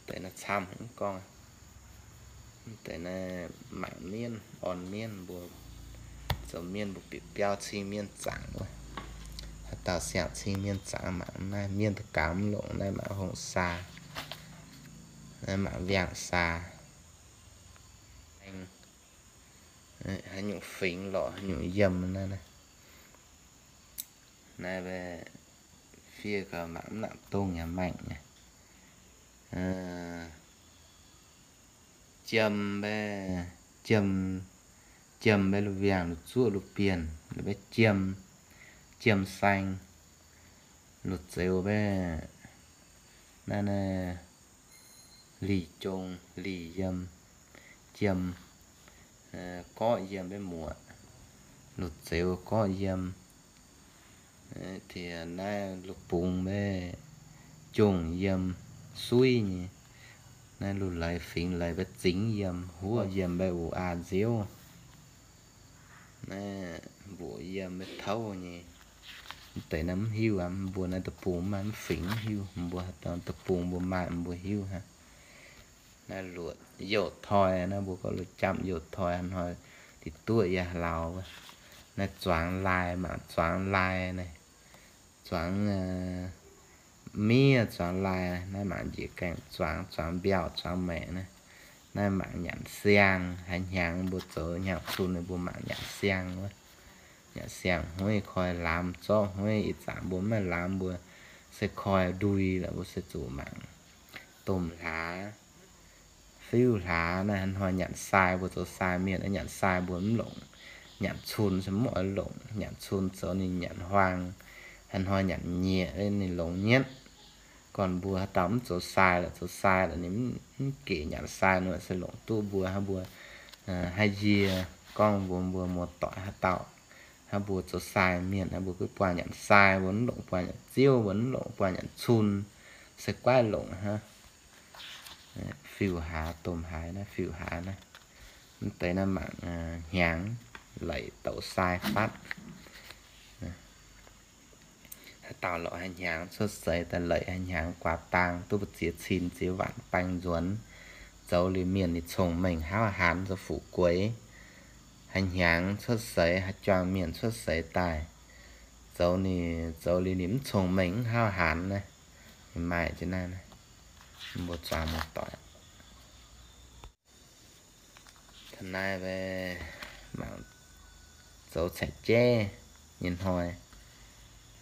Deix naaiv camv mv gorngv. Deix naaiv mangc mienv, orn mienv mbuo, zoux mienv mbuo bieqc biauv cing mienv zangc wuov. Haaix dauh siang cing mienv zangc mangc naaiv mienv da'gaux mv longc naaiv mangc hongh saa, naaiv mangc wiangh saa. Haaix nyungc fingx lorqc haaix nyungc yiem naaiv. Naaiv fiev gau mangc mv nangc dongh yaac maengc nyei. Jiem mbe, jiem, jiem mbe lu wiangh lu zuoqv lu bienh, lu mbe jiem, jiem saeng, lu zeux mbe naaiv, naaiv lih jong, lih yiem, jiem, gorqv yiem mbe muoqc, lu zeux gorqv yiem. Tiex naaiv lu bungx mbe jongh yiem suiv nyei. Naaiv lu leiz fingx leiz mbe zingx yiem, huov yiem mbe wuc aa nziouv. Naaiv mbuoqc yiem mbe touv nyei. Mv deix naaiv mv hiuv aqv, mbuo naaiv deic-bung maaih mv fingx mv hiuv, mbuo haaix dauh deic-bung mbuo maaih mbuo hiuv hnangv. Naaiv luoqc youh toi, naaiv mbuo gorngv luoqc jamv youh toi hnoi, dih duoqv yaac lauz. Naaiv zuangx lai, mangc zuangx lai naaiv, zuangx miev, zuangx lai, naaiv mangc njiec gaengh zuangx, zuangx mbiauh, zuangx maeqc naaiv. Naaiv mangc nyanc siang, haaix hnyangx mbuo zoux hnyangx-cun ninh mbuo mangc nyanc siang wuov. Nyanc siang-hueiv koi lamz zorqv hueiv, ih zanc mbuo mv maaih lamz mbuo se koi ndui lorqc, mbuo se zuqc mangc domh hlaax, fiuv hlaax naaiv. Hnoi nyanc sai mbuo zoux sai mienh, nyanc sai mbuo mv longc. Nyanc cun se mv oix longc, nyanc cun zoux ninh nyanc huaang, hnoi nyanc nyieqc ninh longx nyetv. Gorn mbuo haaix dauh mv zoux sai lorqc, zoux sai lorqc ninh mv gec nyanc sai nor se longc duqv mbuo hnangv mbuo, hnangv yie gorngv mbuo, mbuo muoz-doic haaix dauh, hnangv mbuo zoux sai mienh, hnangv mbuo guv buangh nyanc sai, mbuo mv longc buangh nyanc ziouv, mbuo mv longc buangh nyanc cun, se guaiv longc hnangv. Fiuv-hlaax, domh hlaax naaiv, fiuv-hlaax naaiv, mv deix naaiv mangc hnyangx, laic douc sai fatv. Haaix dauh lorqc haaix hnyangx cuotv seix daaih laic haaix hnyangx guaax dang duqv mbu'ziex cin ziex waanc baeng nzuonx, zoux liuz mienh ninh cong-mengh hauv hanx zoux fu'jueiv. Haaix hnyangx cuotv seix, haaix juang mienh cuotv seix daaih, zoux ninh, zoux liuz ninh mv cong-mengh mv hauv hanx naaiv, ninh maaih jienv naaiv, mbuo zuangx muoz-doic. Taux naaiv mbe mangc zoux caeqv jaiv nyei hnoi.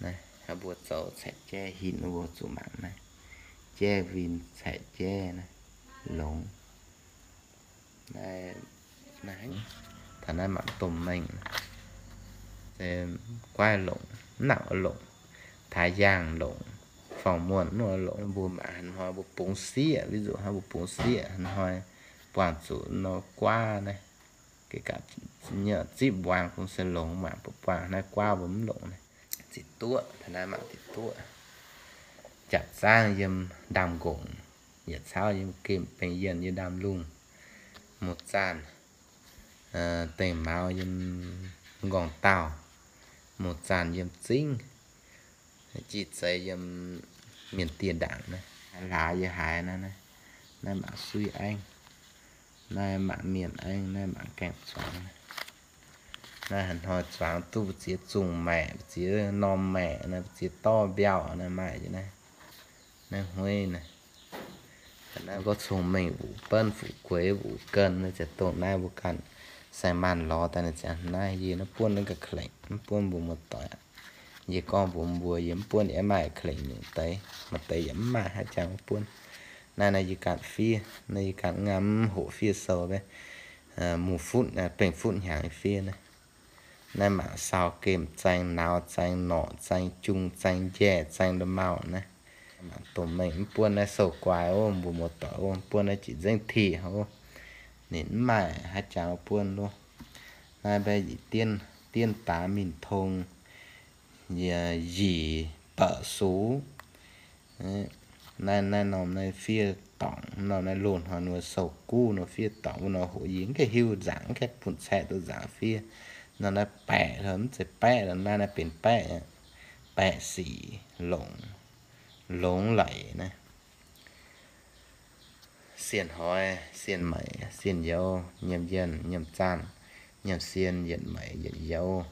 Naaiv mbuo zoux caeqv jaiv hinc mbuo zuqc mangc naaiv, jaiv win caeqv jaiv naaiv longx. Naaiv, taux naaiv mangc domh mengh, se guaiv longc, mv nangc oix longc, taaix yaangh longc, forng-muonh mv oix longc. Mbuo mangc haaix hnoi mbuo bungx sieqv, ví dụ hnangv mbuo bungx sieqv haaix hnoi buangh zuqc nor guaav naaiv, geh gaax nyei zipv mbuangz kungx se longx, mangc buangh naaiv guaav mbuo mv longc naaiv. Ziqc duoqv, taux naaiv mangc ziqc duoqv. Japc zaangv yiem ndaamv-nqongc, yietc cauv yiem gemh bengx yienh yiem ndaamv-lungh, muz zaanh dengh maux yiem nqorngv-daauh, muz zaanh yiem zingv, jih zeiz yiem mienh dieh ndaangc naaiv. Hlaax yiem haaix naaiv, naaiv mangc suiv aengv, naaiv mangc mienh aengv, naaiv mangc gaeng-zuangx. Naaiv haaix hnoi zuangx duqv mbu'ziex zungh maeqc, mbu'ziex norm maeqc naaiv, mbu'ziex dorv mbiauh naaiv maaih naaiv, naaiv hueiv naaiv. Naaiv gorngv cong-mengh wuc benv fu'jueiv wuc gen naaiv ziouc dongh naaiv mbuo ganh saeng-maanh lorz daaih naaiv ziangh naaiv yie naaiv buonv naaiv ga'klengc, mv buonv mbuo muoz-doic. Yie gorngv mbuox mbuo yie mv buonv yie mv maaih klengc nyungc deix, maaih deix yaac mv maaih haaix jangx mv buonv. Naaiv naaiv yie ganh fiev, naaiv yie ganh ngaam mv hoqc fiev sou, mungh futv, bengh futv hnyangx fiev naaiv. Naaiv mangc sau gemh zaeng nauz zaeng norqc zaeng jung zaeng njaeh zaeng nda'maauh naaiv. Mangc domh mengh mv buonv naaiv sou guai ov, mbuo muoz-doic ov, mv buonv naaiv jiex nzengc tiqv ov. Ninh mv maaih haaix jangx buonv loh. Naaiv mbaeqv yietc dienv, dienv daax mingh tong yietc baeqv sux, Naaiv, naaiv norm naaiv fiev dorngc, norm naaiv loz-hnoi nor sou-guv nor fiev dorngc, wuov nor hoqc yie mv gaengh hiuv nzaangc, mv gaengh bun caeqv duqv nzaangc fiev. Norm naaiv baeqc, mv zeiz baeqv, naaiv naaiv benx baeqv, baeqc sic longc, longx laic naaiv. Sienh hoix, sienh maic, sienh youz, nyiemc yienh, nyiemc zaanh, nyiemc sienh, yietc maic, yietc youz,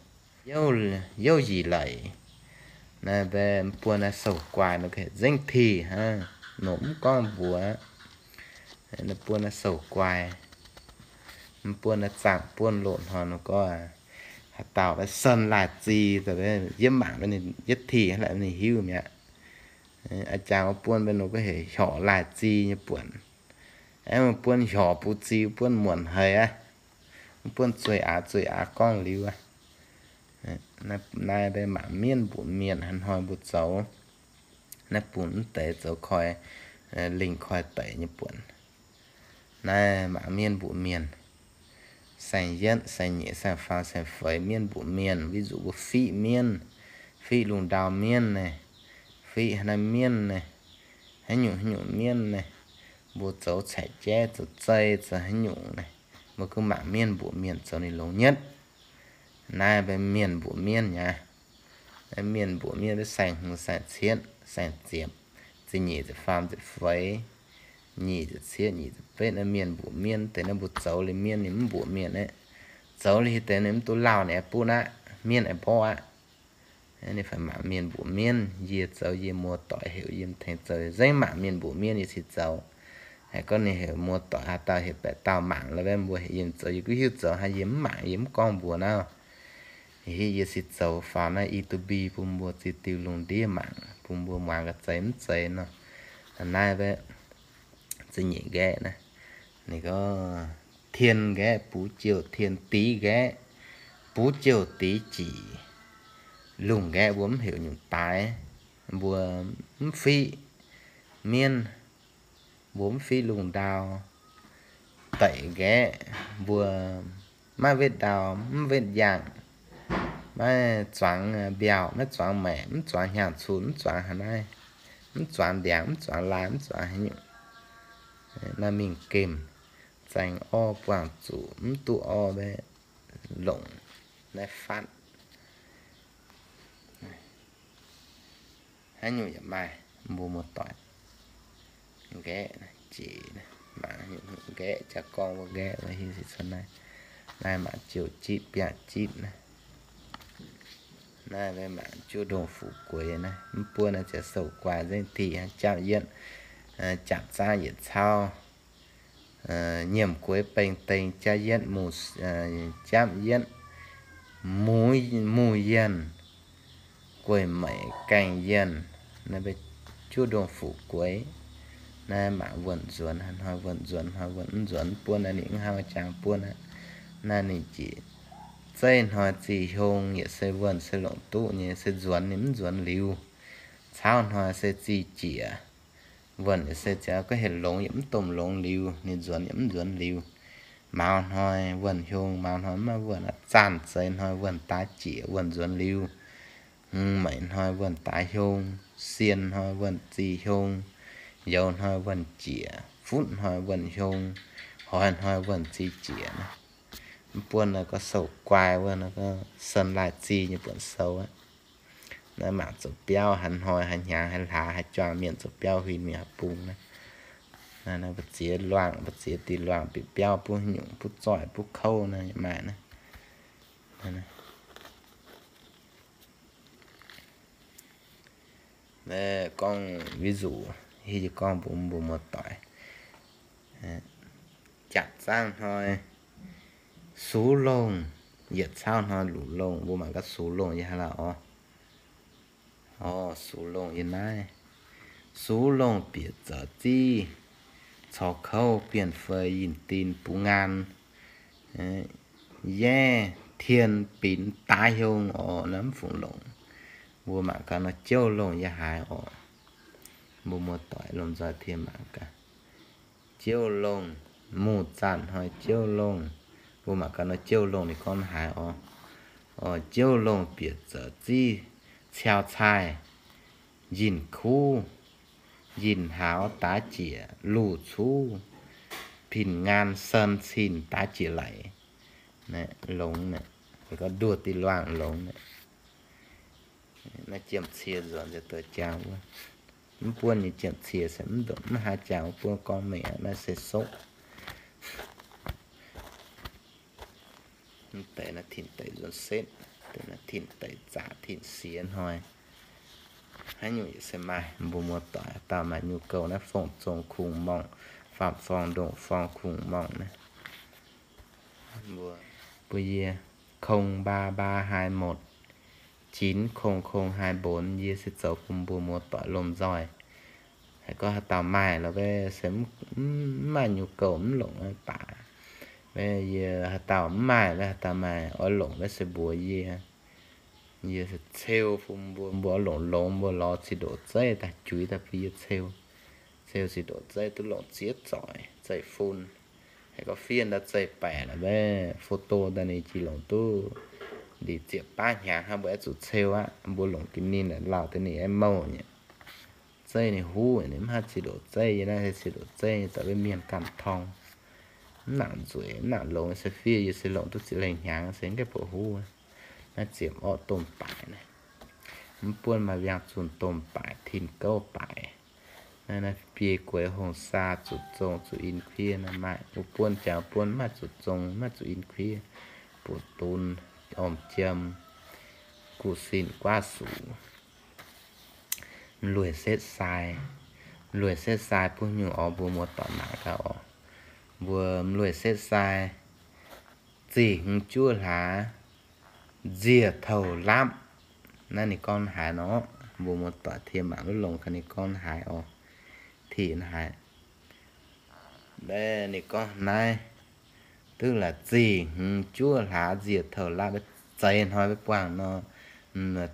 youz, youz yie laic. Naaiv mbuo, mv buonv naaiv sou-guaaix nor nzengc tih hnangv, nor mv gorngv mbuox. Naaiv buonv naaiv sou-guaaix, mv buonv naaiv zaangc buonv loz-hnoi nor gorngv, haaix dauh maiv sen laaih zi, yie mangc, yie tih hnangv laaic ninh hiuv mi'aqv. A'jangc mbuo buonv mbuo nor gorngv heuc horc laaih zi nyei buonc. Aengx mbuo buonv horc bun zi, buonv muonc haic aqv. Buonv zueih aav zueih aav gorngv liuz aqv. Naaiv mbuo mangc mienv mbuoqc mienh hnoi mbuo zoux, naaiv bun mv deix zoux koi lingh koi deic nyei buonc. Naaiv mangc mienv mbuoqc mienh, saeng-yietv, saeng-nyeic, saeng-faam, saeng-feix, mienv mbuoqc mienh, ví dụ mbuo fiqv mienv, fiqv lungh ndau mienv naaiv, fiqv haaix naaiv mienv naaiv, haaix nyungc haaix nyungc mienv naaiv, mbuo zoux caeqv jaiv zoux zei zoux haaix nyungc naaiv, mbuo gunv mangc mienv mbuoqc mienh zoux ninh longx nyetv. Naaiv mbuo mienh mbuoqc mienv nyei. Mienh mbuoqc mienv mbuo saeng-hmz, saeng-cietv, saeng-ziepc, ziepc nyeic, ziepc faam, ziepc feix, nyic, ziepc cietv, nyic, ziepc betv, naaiv mienh mbuoqc mienv deix naaiv mbuo zoux liuz mienv ninh mv mbuoqc mienh aqv. Zoux liuz deix ninh mv duqv lauh ninh aengx butv aqv, mienv aengx mborqv aqv. Ninh fai mangc mienh mbuoqc mienv, yie zoux yie muoz-doic heuc yie tengx zoux, nzengc mangc mienh mbuoqc mienv yie cingx zoux. Haiz gorngv ninh heuc muoz-doic haaix dauh heuc baeqc dauh mangc lorqc, mbuo heuc yie zoux yie gunv hiuv zoux hnangv, yie mv mangc yie mv gorngv mbuox naaiv. Yie cingx zoux faaux naaiv YouTube bun mbuo ziex diuh lungh ndiev mangc, bun mbuo muangx ga'naaiv zeiz mv zeiz nor. Naaiv ziepc nyeic nqaeqv naaiv, ninh gorngv tien nqaeqv buv jouh tien, div nqaeqv buv jouh div jic. Lungh nqaeqv mbuo mv heuc nyungc daaih, mbuo mv fiqv mienv, mbuo mv fiqv lungh ndau. Deic nqaeqv mbuo maiv wetv ndau, mv wetv yaangh, maiv zuangx mbiauh, maiv zuangx maeqc, mv zuangx hnyangx-cunx, mv zuangx haaix naaiv, mv zuangx ndiangx, mv zuangx laai, mv zuangx haaix nyungc. Naaiv mingh gemh, zaeng orv buangh zuqc, mv duqv orv maiv longc naaiv fatv. Haaix nyungc yaac maaih, mbuo muoz-doic. Nqaeqv jiex, mangc nqaeqv jaa-gorngv wuov nqaeqv hiuv se cuotv naaiv. Naaiv mangc jouh jitv biangh jitv naaiv. Naaiv mangc juov ndongh fuqv gueix naaiv. Mv buonv naaiv ziouc sou-guaaix nzengc tih hnangv, japv yietv, japv zaangv yietc cauv, nyiemc gueix beng deng japv yietv, japv yietv, muv yienh, gueic meic gaengh yienh. Naaiv mbuo juov ndongh fuqv gueix. Naaiv mangc wuonh nzuonx, hnoi wuonh nzuonx, hnoi wuonh mv nzuonx. Buonv naaiv ninh mv hnangv jangx buonv aqv. Naaiv ninh jiex zeiv hnoi zih hiong yaac se wuonh se longc duqv nyei, se nzuonx ninh mv nzuonx liuz. Cauv hnoi se zih jiex, wuonh yaac se ziouc gorngv heuc longx yaac mv domh longx liuz, ninh nzuonx yaac mv nzuonx liuz. Maux hnoi wuonh hiong, maux hnoi mv maaih wuonh aqv. Zaanh zeix hnoi wuonh daaih jiex, wuonh nzuonx liuz. Hmz meic hnoi wuonh daaih hiong, sien hnoi wuonh zih hiong, youz hnoi wuonh jiex, futv hnoi wuonh hiong, hoix hnoi wuonh zih jiex. Mv buonv naaiv gorngv sou-guaaix wuov, naaiv gorngv sen laaih zih nyei buonc sou aqv. Naaiv mangc zoux biauv, haaix hnoi, haaix hnyangx, haaix hlaax, haaix juang mienh zoux biauv huin mingh haaix bung naaiv. Naaiv mbu'ziex luangh, mbu'ziex diuh luangh bieqc biauv, butv nyungc, butv zoih, butv kouv naaiv maaih naaiv. Gorngv ví dụ, hiuv gorngv mbuo, mbuo muoz-doic, jatv zaangv hnoi, sux longh, yietc cauv hnoi luqc longh, mbuo mangc gaax sux longh yie haaix lauh orv. Orv, sux longh yie naaiv. Sux longh bieqc zaux ziv, corc kouv bienh fei yinh din bungx ngaan, yaev tien binx daaix hiong orv, naaiv mv fungc longc. Mbuo mangc gaax nor jouv longh yie haaix orv. Mbuo muoz-doic lomh nzoih tien mangc gaax. Jouv longh, muh zanc hnoi jouv longh. Mbuo mangc gaax nor jouv longh ninh gorngv haaix orv. Orv, jouv longh bieqc zaux ziv, ciau caih, njinh kuv, Njinh hauz daav jiex luv cuv, pin ngaan san cin daav jiex laic. Longx, gorngv nduov diqv luangh longx. Naaiv jiem cie nzuonx nzengc douz jangx wuov. Mv buonv nyei jiem cie se mv ndongc mv haaix jangx wuov buonv gorngv mengh aqv, naaiv se sokv. Mv deix naaiv tin deix nzuonx setv, deix naaiv tin deix zaqc tin siex hnoi. Haaix nyungc yaac se maaih, mbuo muoz-doic haaix dauh maaih nyu gouv naaiv fongc zong kungx morngh, faam forng ndongc forng kungx morngh naaiv. Mbuo, mbuo yie không ba ba hai một, chín không không hai bốn, yie se zoux bun mbuo muoz-doic lomh nzoih. Haiz gorngv haaix dauh maaih lorqc, se mv maaih nyu gouv mv longc baac, yie haaix dauh mv maaih, haaix dauh maaih oix longc se mbuox yie. Yie ceu bun mbuo, mbuo oix longc longx, mbuo lorz zinh ndoqc zeiv daaih juix daaih bun yie ceu. Ceu zinh ndoqc zeiv duqv longc ziex zoic, zeiv-fun. Haiz gorngv fiev ndau zeiv-baeqc lorqc, photo daaih ninh jiex longc duqv ndeic ziepc baav hnyangx hnangv, mbuo aengx zuqc ceu aqv. Mbuo longc ga'naaiv naaic lauh deix ninh aengx mouh nyei. Zeiv ninh huv, ninh mv haih zinh ndoqc zeiv, yie naaiv se zinh ndoqc zeiv, zoux wuov mienh ganh torng. Mv nangc nzueic, mv nangc longx se fiev, yie se longc duqv ziex lengh hnyangx se mv gaengh buatc huv. Naaiv ziepc orqv domh baaic naaiv. Mv buonv maaih wiangh zunh domh baaic, tin gouv baaic. Naaiv, naaiv biei gueix hongh saa zuqc zong zuqc in kuiv naaiv maaih. Mv buonv jangx buonv maaih zuqc zong maaih zuqc in kuiv, buoz-dunx, orm-jiem, guv sin guaav sux. M'lueic setv sai, m'lueic setv sai buov nyungc oc, mbuo muoz-doic mangc gaax oc. Mbuo m'lueic setv sai, zih hmz juov hlaax, nziec touh lapv. Naaiv ninh gorngv haaix nor, mbuo muoz-doic tie mangc duqv longx gaax ninh gorngv haaix oc. Tin haaix, ninh gorngv naaiv, duqv laaix zih hmz juov hlaax nziec touh lapv, zeix hnoi mbuo buangh nor,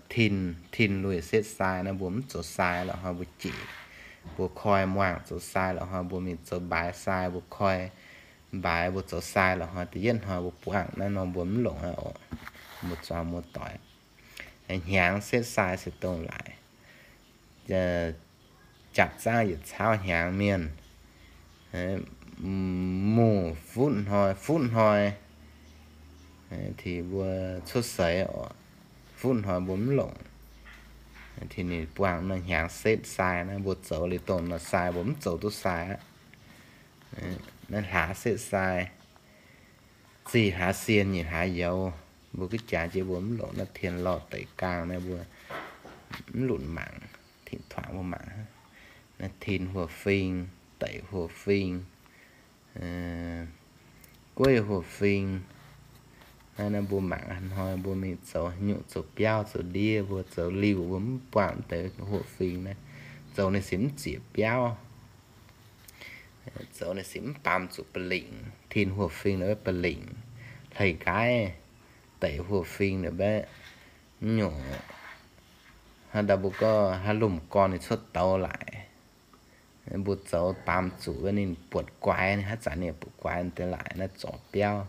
tin, tin lueic setv sai naaiv mbuo mv zoux sai lorqc hnoi mbuo jieqc, mbuo koi muangh zoux sai lorqc hnoi mbuo mingh zoux mbaaix sai, mbuo koi mbaaix mbuo zoux sai lorqc hnoi da'yietv hnoi mbuo buangh naaiv nor mbuo mv longc aqv oc. Mbuo zuangx muoz-doic, hnyangx setv sai se dongh laaix, jaav zaangv yietc cauv hnyangx mienh, muoz futv hnoi, futv hnoi, tin mbuo cuotv seix oc, futv hnoi mbuo mv longc. Tin ninh buangh nor hnyangx setv sai naaiv mbuo zoux liuz dongh nor sai mbuo mv zoux duqv sai aqv. Naaiv hlaax setv sai, zih hlaax sien nyeic hlaax youz, mbuo gux jaax jiex mbuo mv longc naaiv tien lorh deic gaangh naaiv mbuo mv lunc mangc, tin-tuangx mbuo mangc. Naaiv tin huoqv fing, deic huoqv fing, gueiv huoqv fing. Naaiv, naaiv mbuo mangc hnoi mbuo mingh zoux nyungc zoux biauv zoux ndiev mbuo zoux liuh mbuo mv buangh deix huoqv fing naaiv, zoux ninh se mv zieqc biauv. Zoux ninh se mv baamz zuqc ba'lingc, tin huoqv fing naaiv ba'lingc, hleix nqaiv, deic huoqv fing naaiv mbaeqv, mv nyungc, haaix dauh mbuo gorngv haaix lomh gorn ninh cuotv douz laaix, mbuo zoux baamz zuqc wuov ninh buatc guaix, ninh haaix zanc ninh buatc guaix deix laaix naaiv zorc biauv,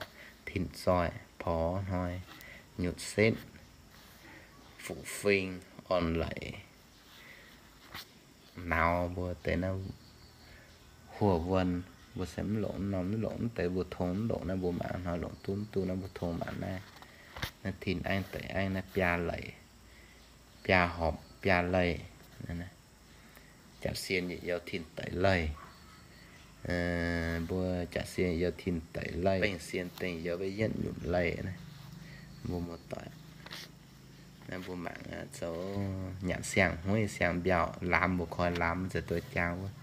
tin zoih, porx hnoi, nyutc setv, fuqv fing, orn-leic, nauz mbuo deix naaiv huoqv wuonh, mbuo se mv longc norm mv longc mv deix mbuo tong mv longc naaiv mbuo mangc hnoi longc duqv mv duqv naaiv mbuo tong mangc naaiv. Naaiv tin aengv deix aengv naaiv biaa leic, biaa horpc biaa leic. Jaax sien yietc youz tin deic leic. Mbuo jaax sien yietc youz tin deic leic, bengh sien dengh youz yietv nyutc leic. Mbuo muoz-doic, naaiv mbuo mangc zoux nyanc siang-hmueiv siang-mbiauh, lamz mbuo koi lamz za'doix jaang wuov.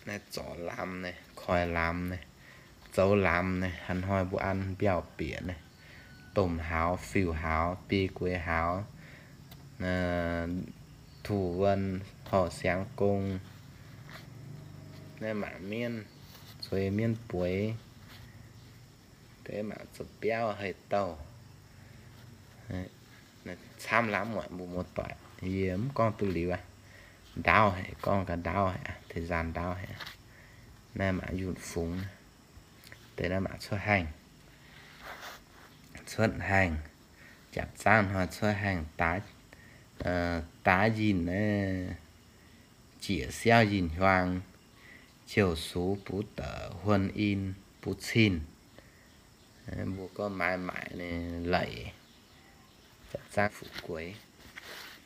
Naaiv zorc lamz naaiv, koi lamz naaiv, zoux lamz naaiv, haaix hnoi mbuo an mbiauh bieqc naaiv, domh hauz, fiuv hauz, biei gueix hauz, tuv wuonh, horc siangx gong, naaiv mangc mienv, zueiz mienv bueix, deix mangc zoux biauv haih douh. Camv lamz muonc mbuo muoz-doic, yie mv gorngv duqv liuz aqv. Ndaauv haic, gorngv gaax ndaauv haic, deix nzaanx ndaauv haic. Naaiv mangc yunh fungx, deix naaiv mangc cuotv haengh, cuotv haengh, jaax zaangv hnoi cuotv haengh daav, daav yinh naaiv, jieqc siauv yinh hiuang, ciouh sux bux da'huon in bux cin. Mbuo gorngv maaiz maaic ninh leic, zaqc zaangv fu'jueiv.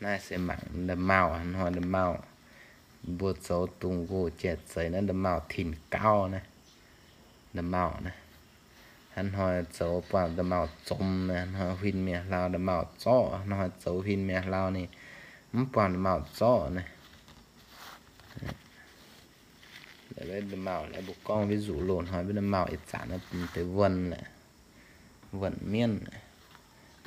Naaiv se mangc nda'maauh, hnoi nda'maauh mbuo zoux dungz nqox jai zeix naaiv nda'maauh tin gauv naaiv, nda'maauh naaiv. Hnangv hnoi zoux buangh nda'maauh zomx naaiv, hnoi huin mi'aqv hlau nda'maauh zorqv, hnoi zoux huin mi'aqv hlau ninh mv buangh nda'maauh zorqv naaiv. Nda'maauh mbuo gorngv ví dụ loz-hnoi nda'maauh ih zanc naaiv deix wuonh, wuonh mienv.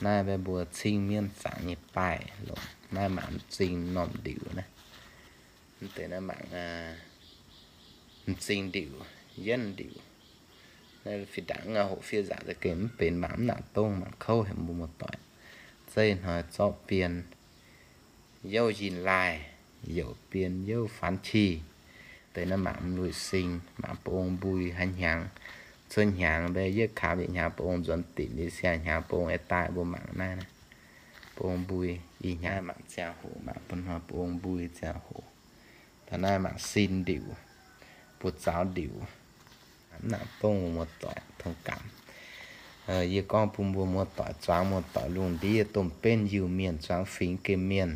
Naaiv mbuo cing mienv zaangc nyei baaih longc naaiv mangc m'zing m'normh ndiuc naaiv. Mv deix naaiv mangc m'zing ndiuc, yienv ndiuc. Naaiv fih ndaangc hoqc fiev nzaangc za'gengh mv benx, mangc mv nangc dongh mangc kouv haic mbuo muoz-doic. Zeiv hnoi zorqv bien, youv yinh laaih, youc bien youv faanv qih. Deix naaiv mangc m'luic sing, mangc ba'ong mbui haaix hnyangx. Cuotv hnyangx mbe yietv kaax yietc hnyangx ba'ong nzuonx dinc, siang hnyangx ba'ong ei daaih mbuo mangc naaiv. Ba'ong mbui ih hnyangx mangc ziangh hoc, mangc ba'hnoi ba'ong mbui ziangh hoc. Taux naaiv mangc sin ndiuc, buoz-zaux ndiuc. Mv nangc dongh mbuo muoz-doic tong gamh. Yie gorngv bun mbuo muoz-doic, zuangx muoz-doic lungh ndiev domh benv Iu-Mienh, zuangx fingx Gemh Mienh,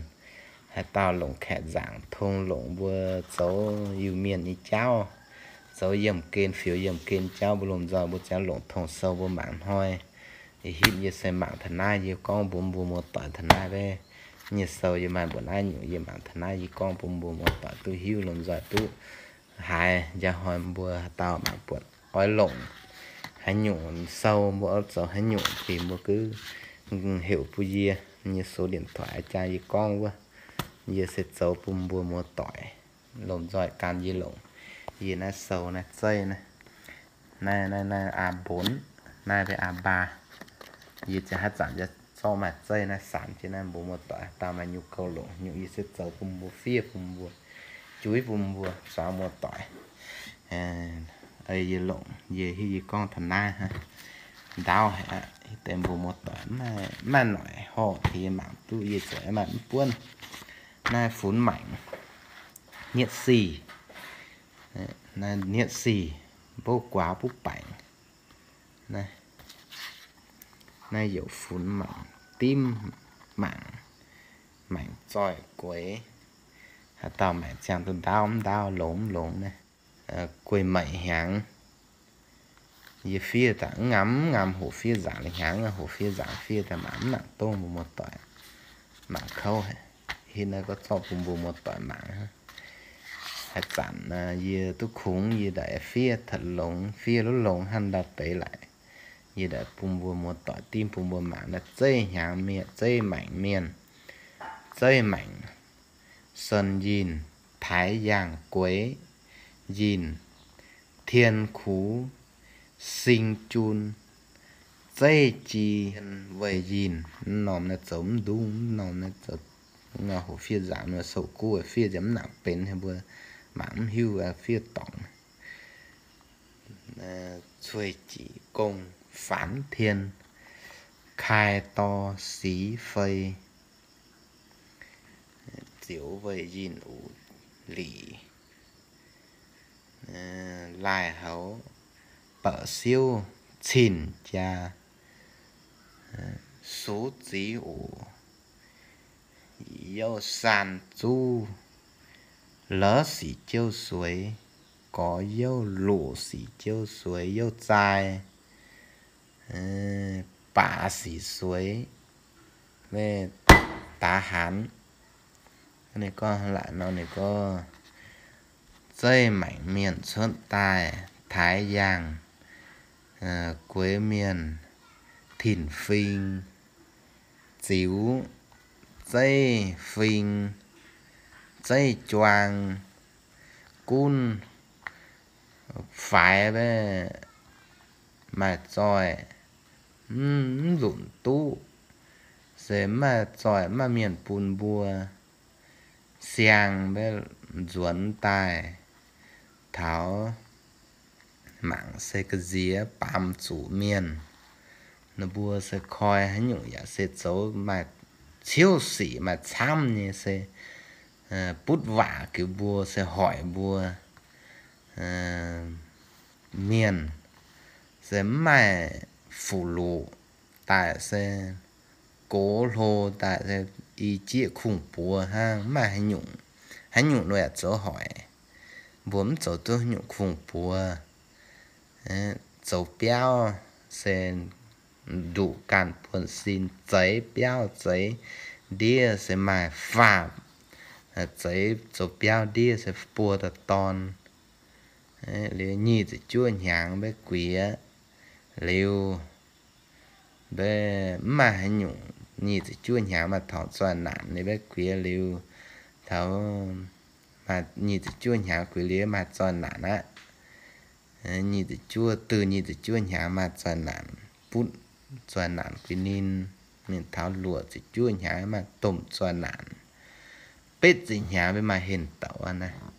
haaix dauh longc kaeqv nzaangc tong longc mbuo zoux Iu-Mienh nyei jauv, zoux yiemh gen, fioux yiemh gen jauv, mbuo lomh nzoih mbuo ziangx longc tong sou mbuo mangc hnoi. Ih hitv yie se mangc taux naaiv, yie gorngv mbuox mbuo muoz-doic taux naaiv. Nyei sou yie maaih mbuo naaiv nyungc, yie mangc taux naaiv yie gorngv bun mbuo muoz-doic duqv hiuv, lomh nzoih duqv haiz. Njang hnoi mbuo haaix dauh mangc buatc oix longc haaix nyungc sou, mbuo oix zoux haaix nyungc fingx, mbuo gux heuc bun yie. Yie số điện thoại jaa yie gorngv wuov, yie se zoux bun mbuo muoz-doic lomh nzoih gan yie longc. Yie naaiv sou naaiv zeiv naaiv, naaiv, naaiv, naaiv aa mbonx, naaiv mbe aa mbaa. Yie ziouc haaix zanc zorqv maaih zeiv naaiv sanx jienv naaiv mbuo muoz-doic dauh maaih nyu gouv longc nyungc, yie se zoux bun mbuo fiev bun mbuo, juiv bun mbuo zuangx muoz-doic. Yie longc, yie hiuv yie gorngv taux naaiv hnangv. Ndaauv haic aqv, deix mbuo muoz-doic maiv maaih noic horh tengx yie mangc duqv, yie ziouc maiv maaih mv buonv. Naaiv funx maengc, nietv sic, nietv sic, mbouv guaax buv baengc. Naaiv youc funx maengc, dimv maengc, maengc zoih gueix. Haaix dauh maengc ziangh duqv ndaauv mv ndaauv, longx mv longx naaiv. Guei meic hnyangx, yie fiev daaih mv ngaam mv ngaam hoqc fiev nzaangc, hnyangx hoqc fiev nzaangc, fiev daaih mangc mv nangc dongh mbuo muoz-doic mangc kouv haic. Hitv naaiv gorngv zorqv bun mbuo muoz-doic mangc. Haaix zanc yie duqv kungx yie daaih fiev taux longx, fiev luv longx hnangv ndau deix laic, yie daaih bun mbuo muoz-doic dimv bun mbuo mangc. Naaiv zeiv hnyangx mienh, zeiv maengc mienh, zeiv maengc, Sun Yinh, Taiv Yaangh Gueix Yinh, Tien Kux, Sing Jun, Zeiv Ji, Weih Yinh. Mv norm naaiv zoux mv ndungv, mv norm naaiv zoux hoqc fiev nzaangc, sou-guv fiev ziouc mv nangc benx, mbuo mangc mv hiuv fiev dorngc. Cuei Jic Gong, Faanx Tien, Kai Dor, Six Fei, Ziouc Weih Yinh Uc Lic, Laaih Houx, Ba'siouv, Cin Jaa, Sux Zic Uc, Youv San Zuv, Lorz Sic Jouv Sueix, Gorx Youv, Luqc Sic Jouv Sueix, Youv Zai, Baac Sic Sueix, Daax Hanx. Ninh gorngv laaic nor ninh gorngv, zeiv maengc mienh cuotv daaih, Taiv Yaangh Gueix Mienh, Tin Fing, Ziux, Zeiv Fing, Zeiv Juang, Gunv, Faix, maaih zoih mv nzunc duqv, se maaih zoih maaih mienh bun mbuo siang mbe nzuonx daaih taux mangc se ga'nziex baamz zuqc mienh. Ninh mbuo se koi haaix nyungc yaac se zoux maaih ciouv sic maaih camv nyei se butv waac gux mbuo se hoic mbuo mienh se mv maaih fuqv-luqc daaih se gox hlo daaih se i jieqv kungx-buoz hnangv, mv maaih haaix nyungc, haaix nyungc nor yaac zoux hoic. Mbuo mv zoux duqv haaix nyungc kungx-buoz. Zoux biauv se nduqc ganh buonv-sin, zeix biauv zeix ndiev se maaih faam. Zeix zoux biauv ndiev se buo dauh dorn. Liuz nyic ziepc juov hnyangx mbaeqv guiex liuz, mbaeqv mv maaih haaix nyungc, nyic ziepc juov hnyangx maaih torngv zoih naanc. Ninh mbaeqv guiex liuz, taux nyic ziepc juov hnyangx guiex liuz maaih zoih naanc aqv. Nyic ziepc juov, duqv nyic ziepc juov hnyangx maaih zoih naanc, butv zoih naanc guix ninh. Mingh taux luoqc ziepc juov hnyangx maaih domh zoih naanc. Betv ziepc hnyangx mbaeqv maaih henh douc aqv naaiv.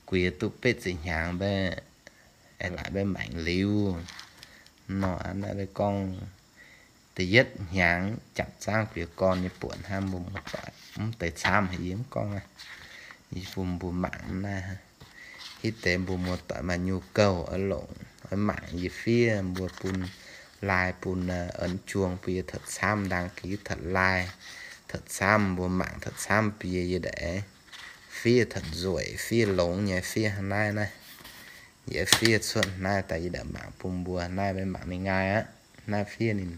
Guiex duqv betv ziepc hnyangx mbaeqv, aengx laaix mbaeqv maengc liuz. Nor aqv naaiv mbaeqv gorngv da'yietv hnyangx japc zaangv guiex gorn nyei buonc hnangv. Mbuo muoz-doic mv deix camv haic, yie mv gorngv aqv. Yie bun mbuo mangc naaiv. Hitv deix mbuo muoz-doic maaih nyu gouh oix longc, oix mangc yie fiev, mbuo bun like, bun ấn chuông bun yie taux camv, đăng ký taux like, taux camv, mbuo mangc taux camv bun yie, yie daaih fiev taux nzueic, fiev longx nyei, fiev hnangv naaiv naaiv. Yie fiev cuotv naaiv daaih yie daaih mangc bun mbuo naaiv, maiv mangc ninh nqaai aqv. Naaiv fiev ninh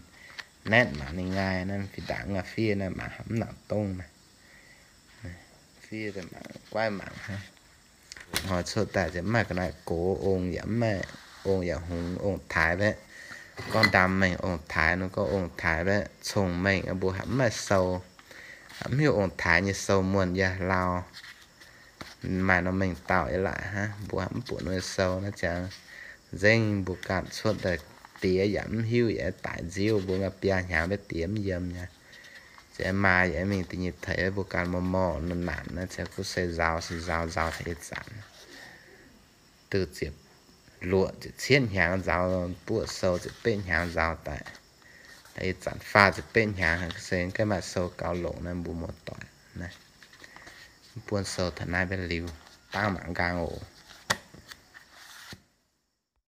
netv, mangc ninh nqaai naaiv, fih dangx aqv, fiev naaiv mangc mv nangc dongh naaiv. Fiev daaih mangc, guaiv mangc hnangv. Hnoi cuotv daaih se mv maaih ga'naaiv gox, ong yaac mv maaih, ong yaac hngongx, ong-taaix mbaeqv. Gorngv ndaam mengh ong-taaix nor, gorngv ong-taaix mbaeqv cong-mengh, mbuo haiz mv maaih sou, haiz mv hiuv ong-taaix nyei sou muonh yaac lauh. Maaih norm mengh dauh yaac laaic hnangv, mbuo haiz mv buatc ninh nyei sou naaiv ziangx. Nzengc mbuo ganh cuotv daaih diex yaac mv hiuv, yaac daic nziouv, mbuo maaih biaa hnyangx mbaeqv diex mv yiem nyei. Ziouc maa yaac mingh da'nyeic teix, mbuo ganh mor mor naanc naaiv ziouc kuv se nzaaux se nzaaux, nzaaux taux ih zanc duqv ziepc luoqc ziepc cietv hnyangx nzaaux buoqv sou, ziepc betv hnyangx nzaaux daaih. Ih zanc faah ziepc betv hnyangx se gengh maaih sou gaux longc naaiv mbuo muoz-doic naaiv. Buonv sou taux naaiv mbaeqv liuz, dangv mangc nqaang oc.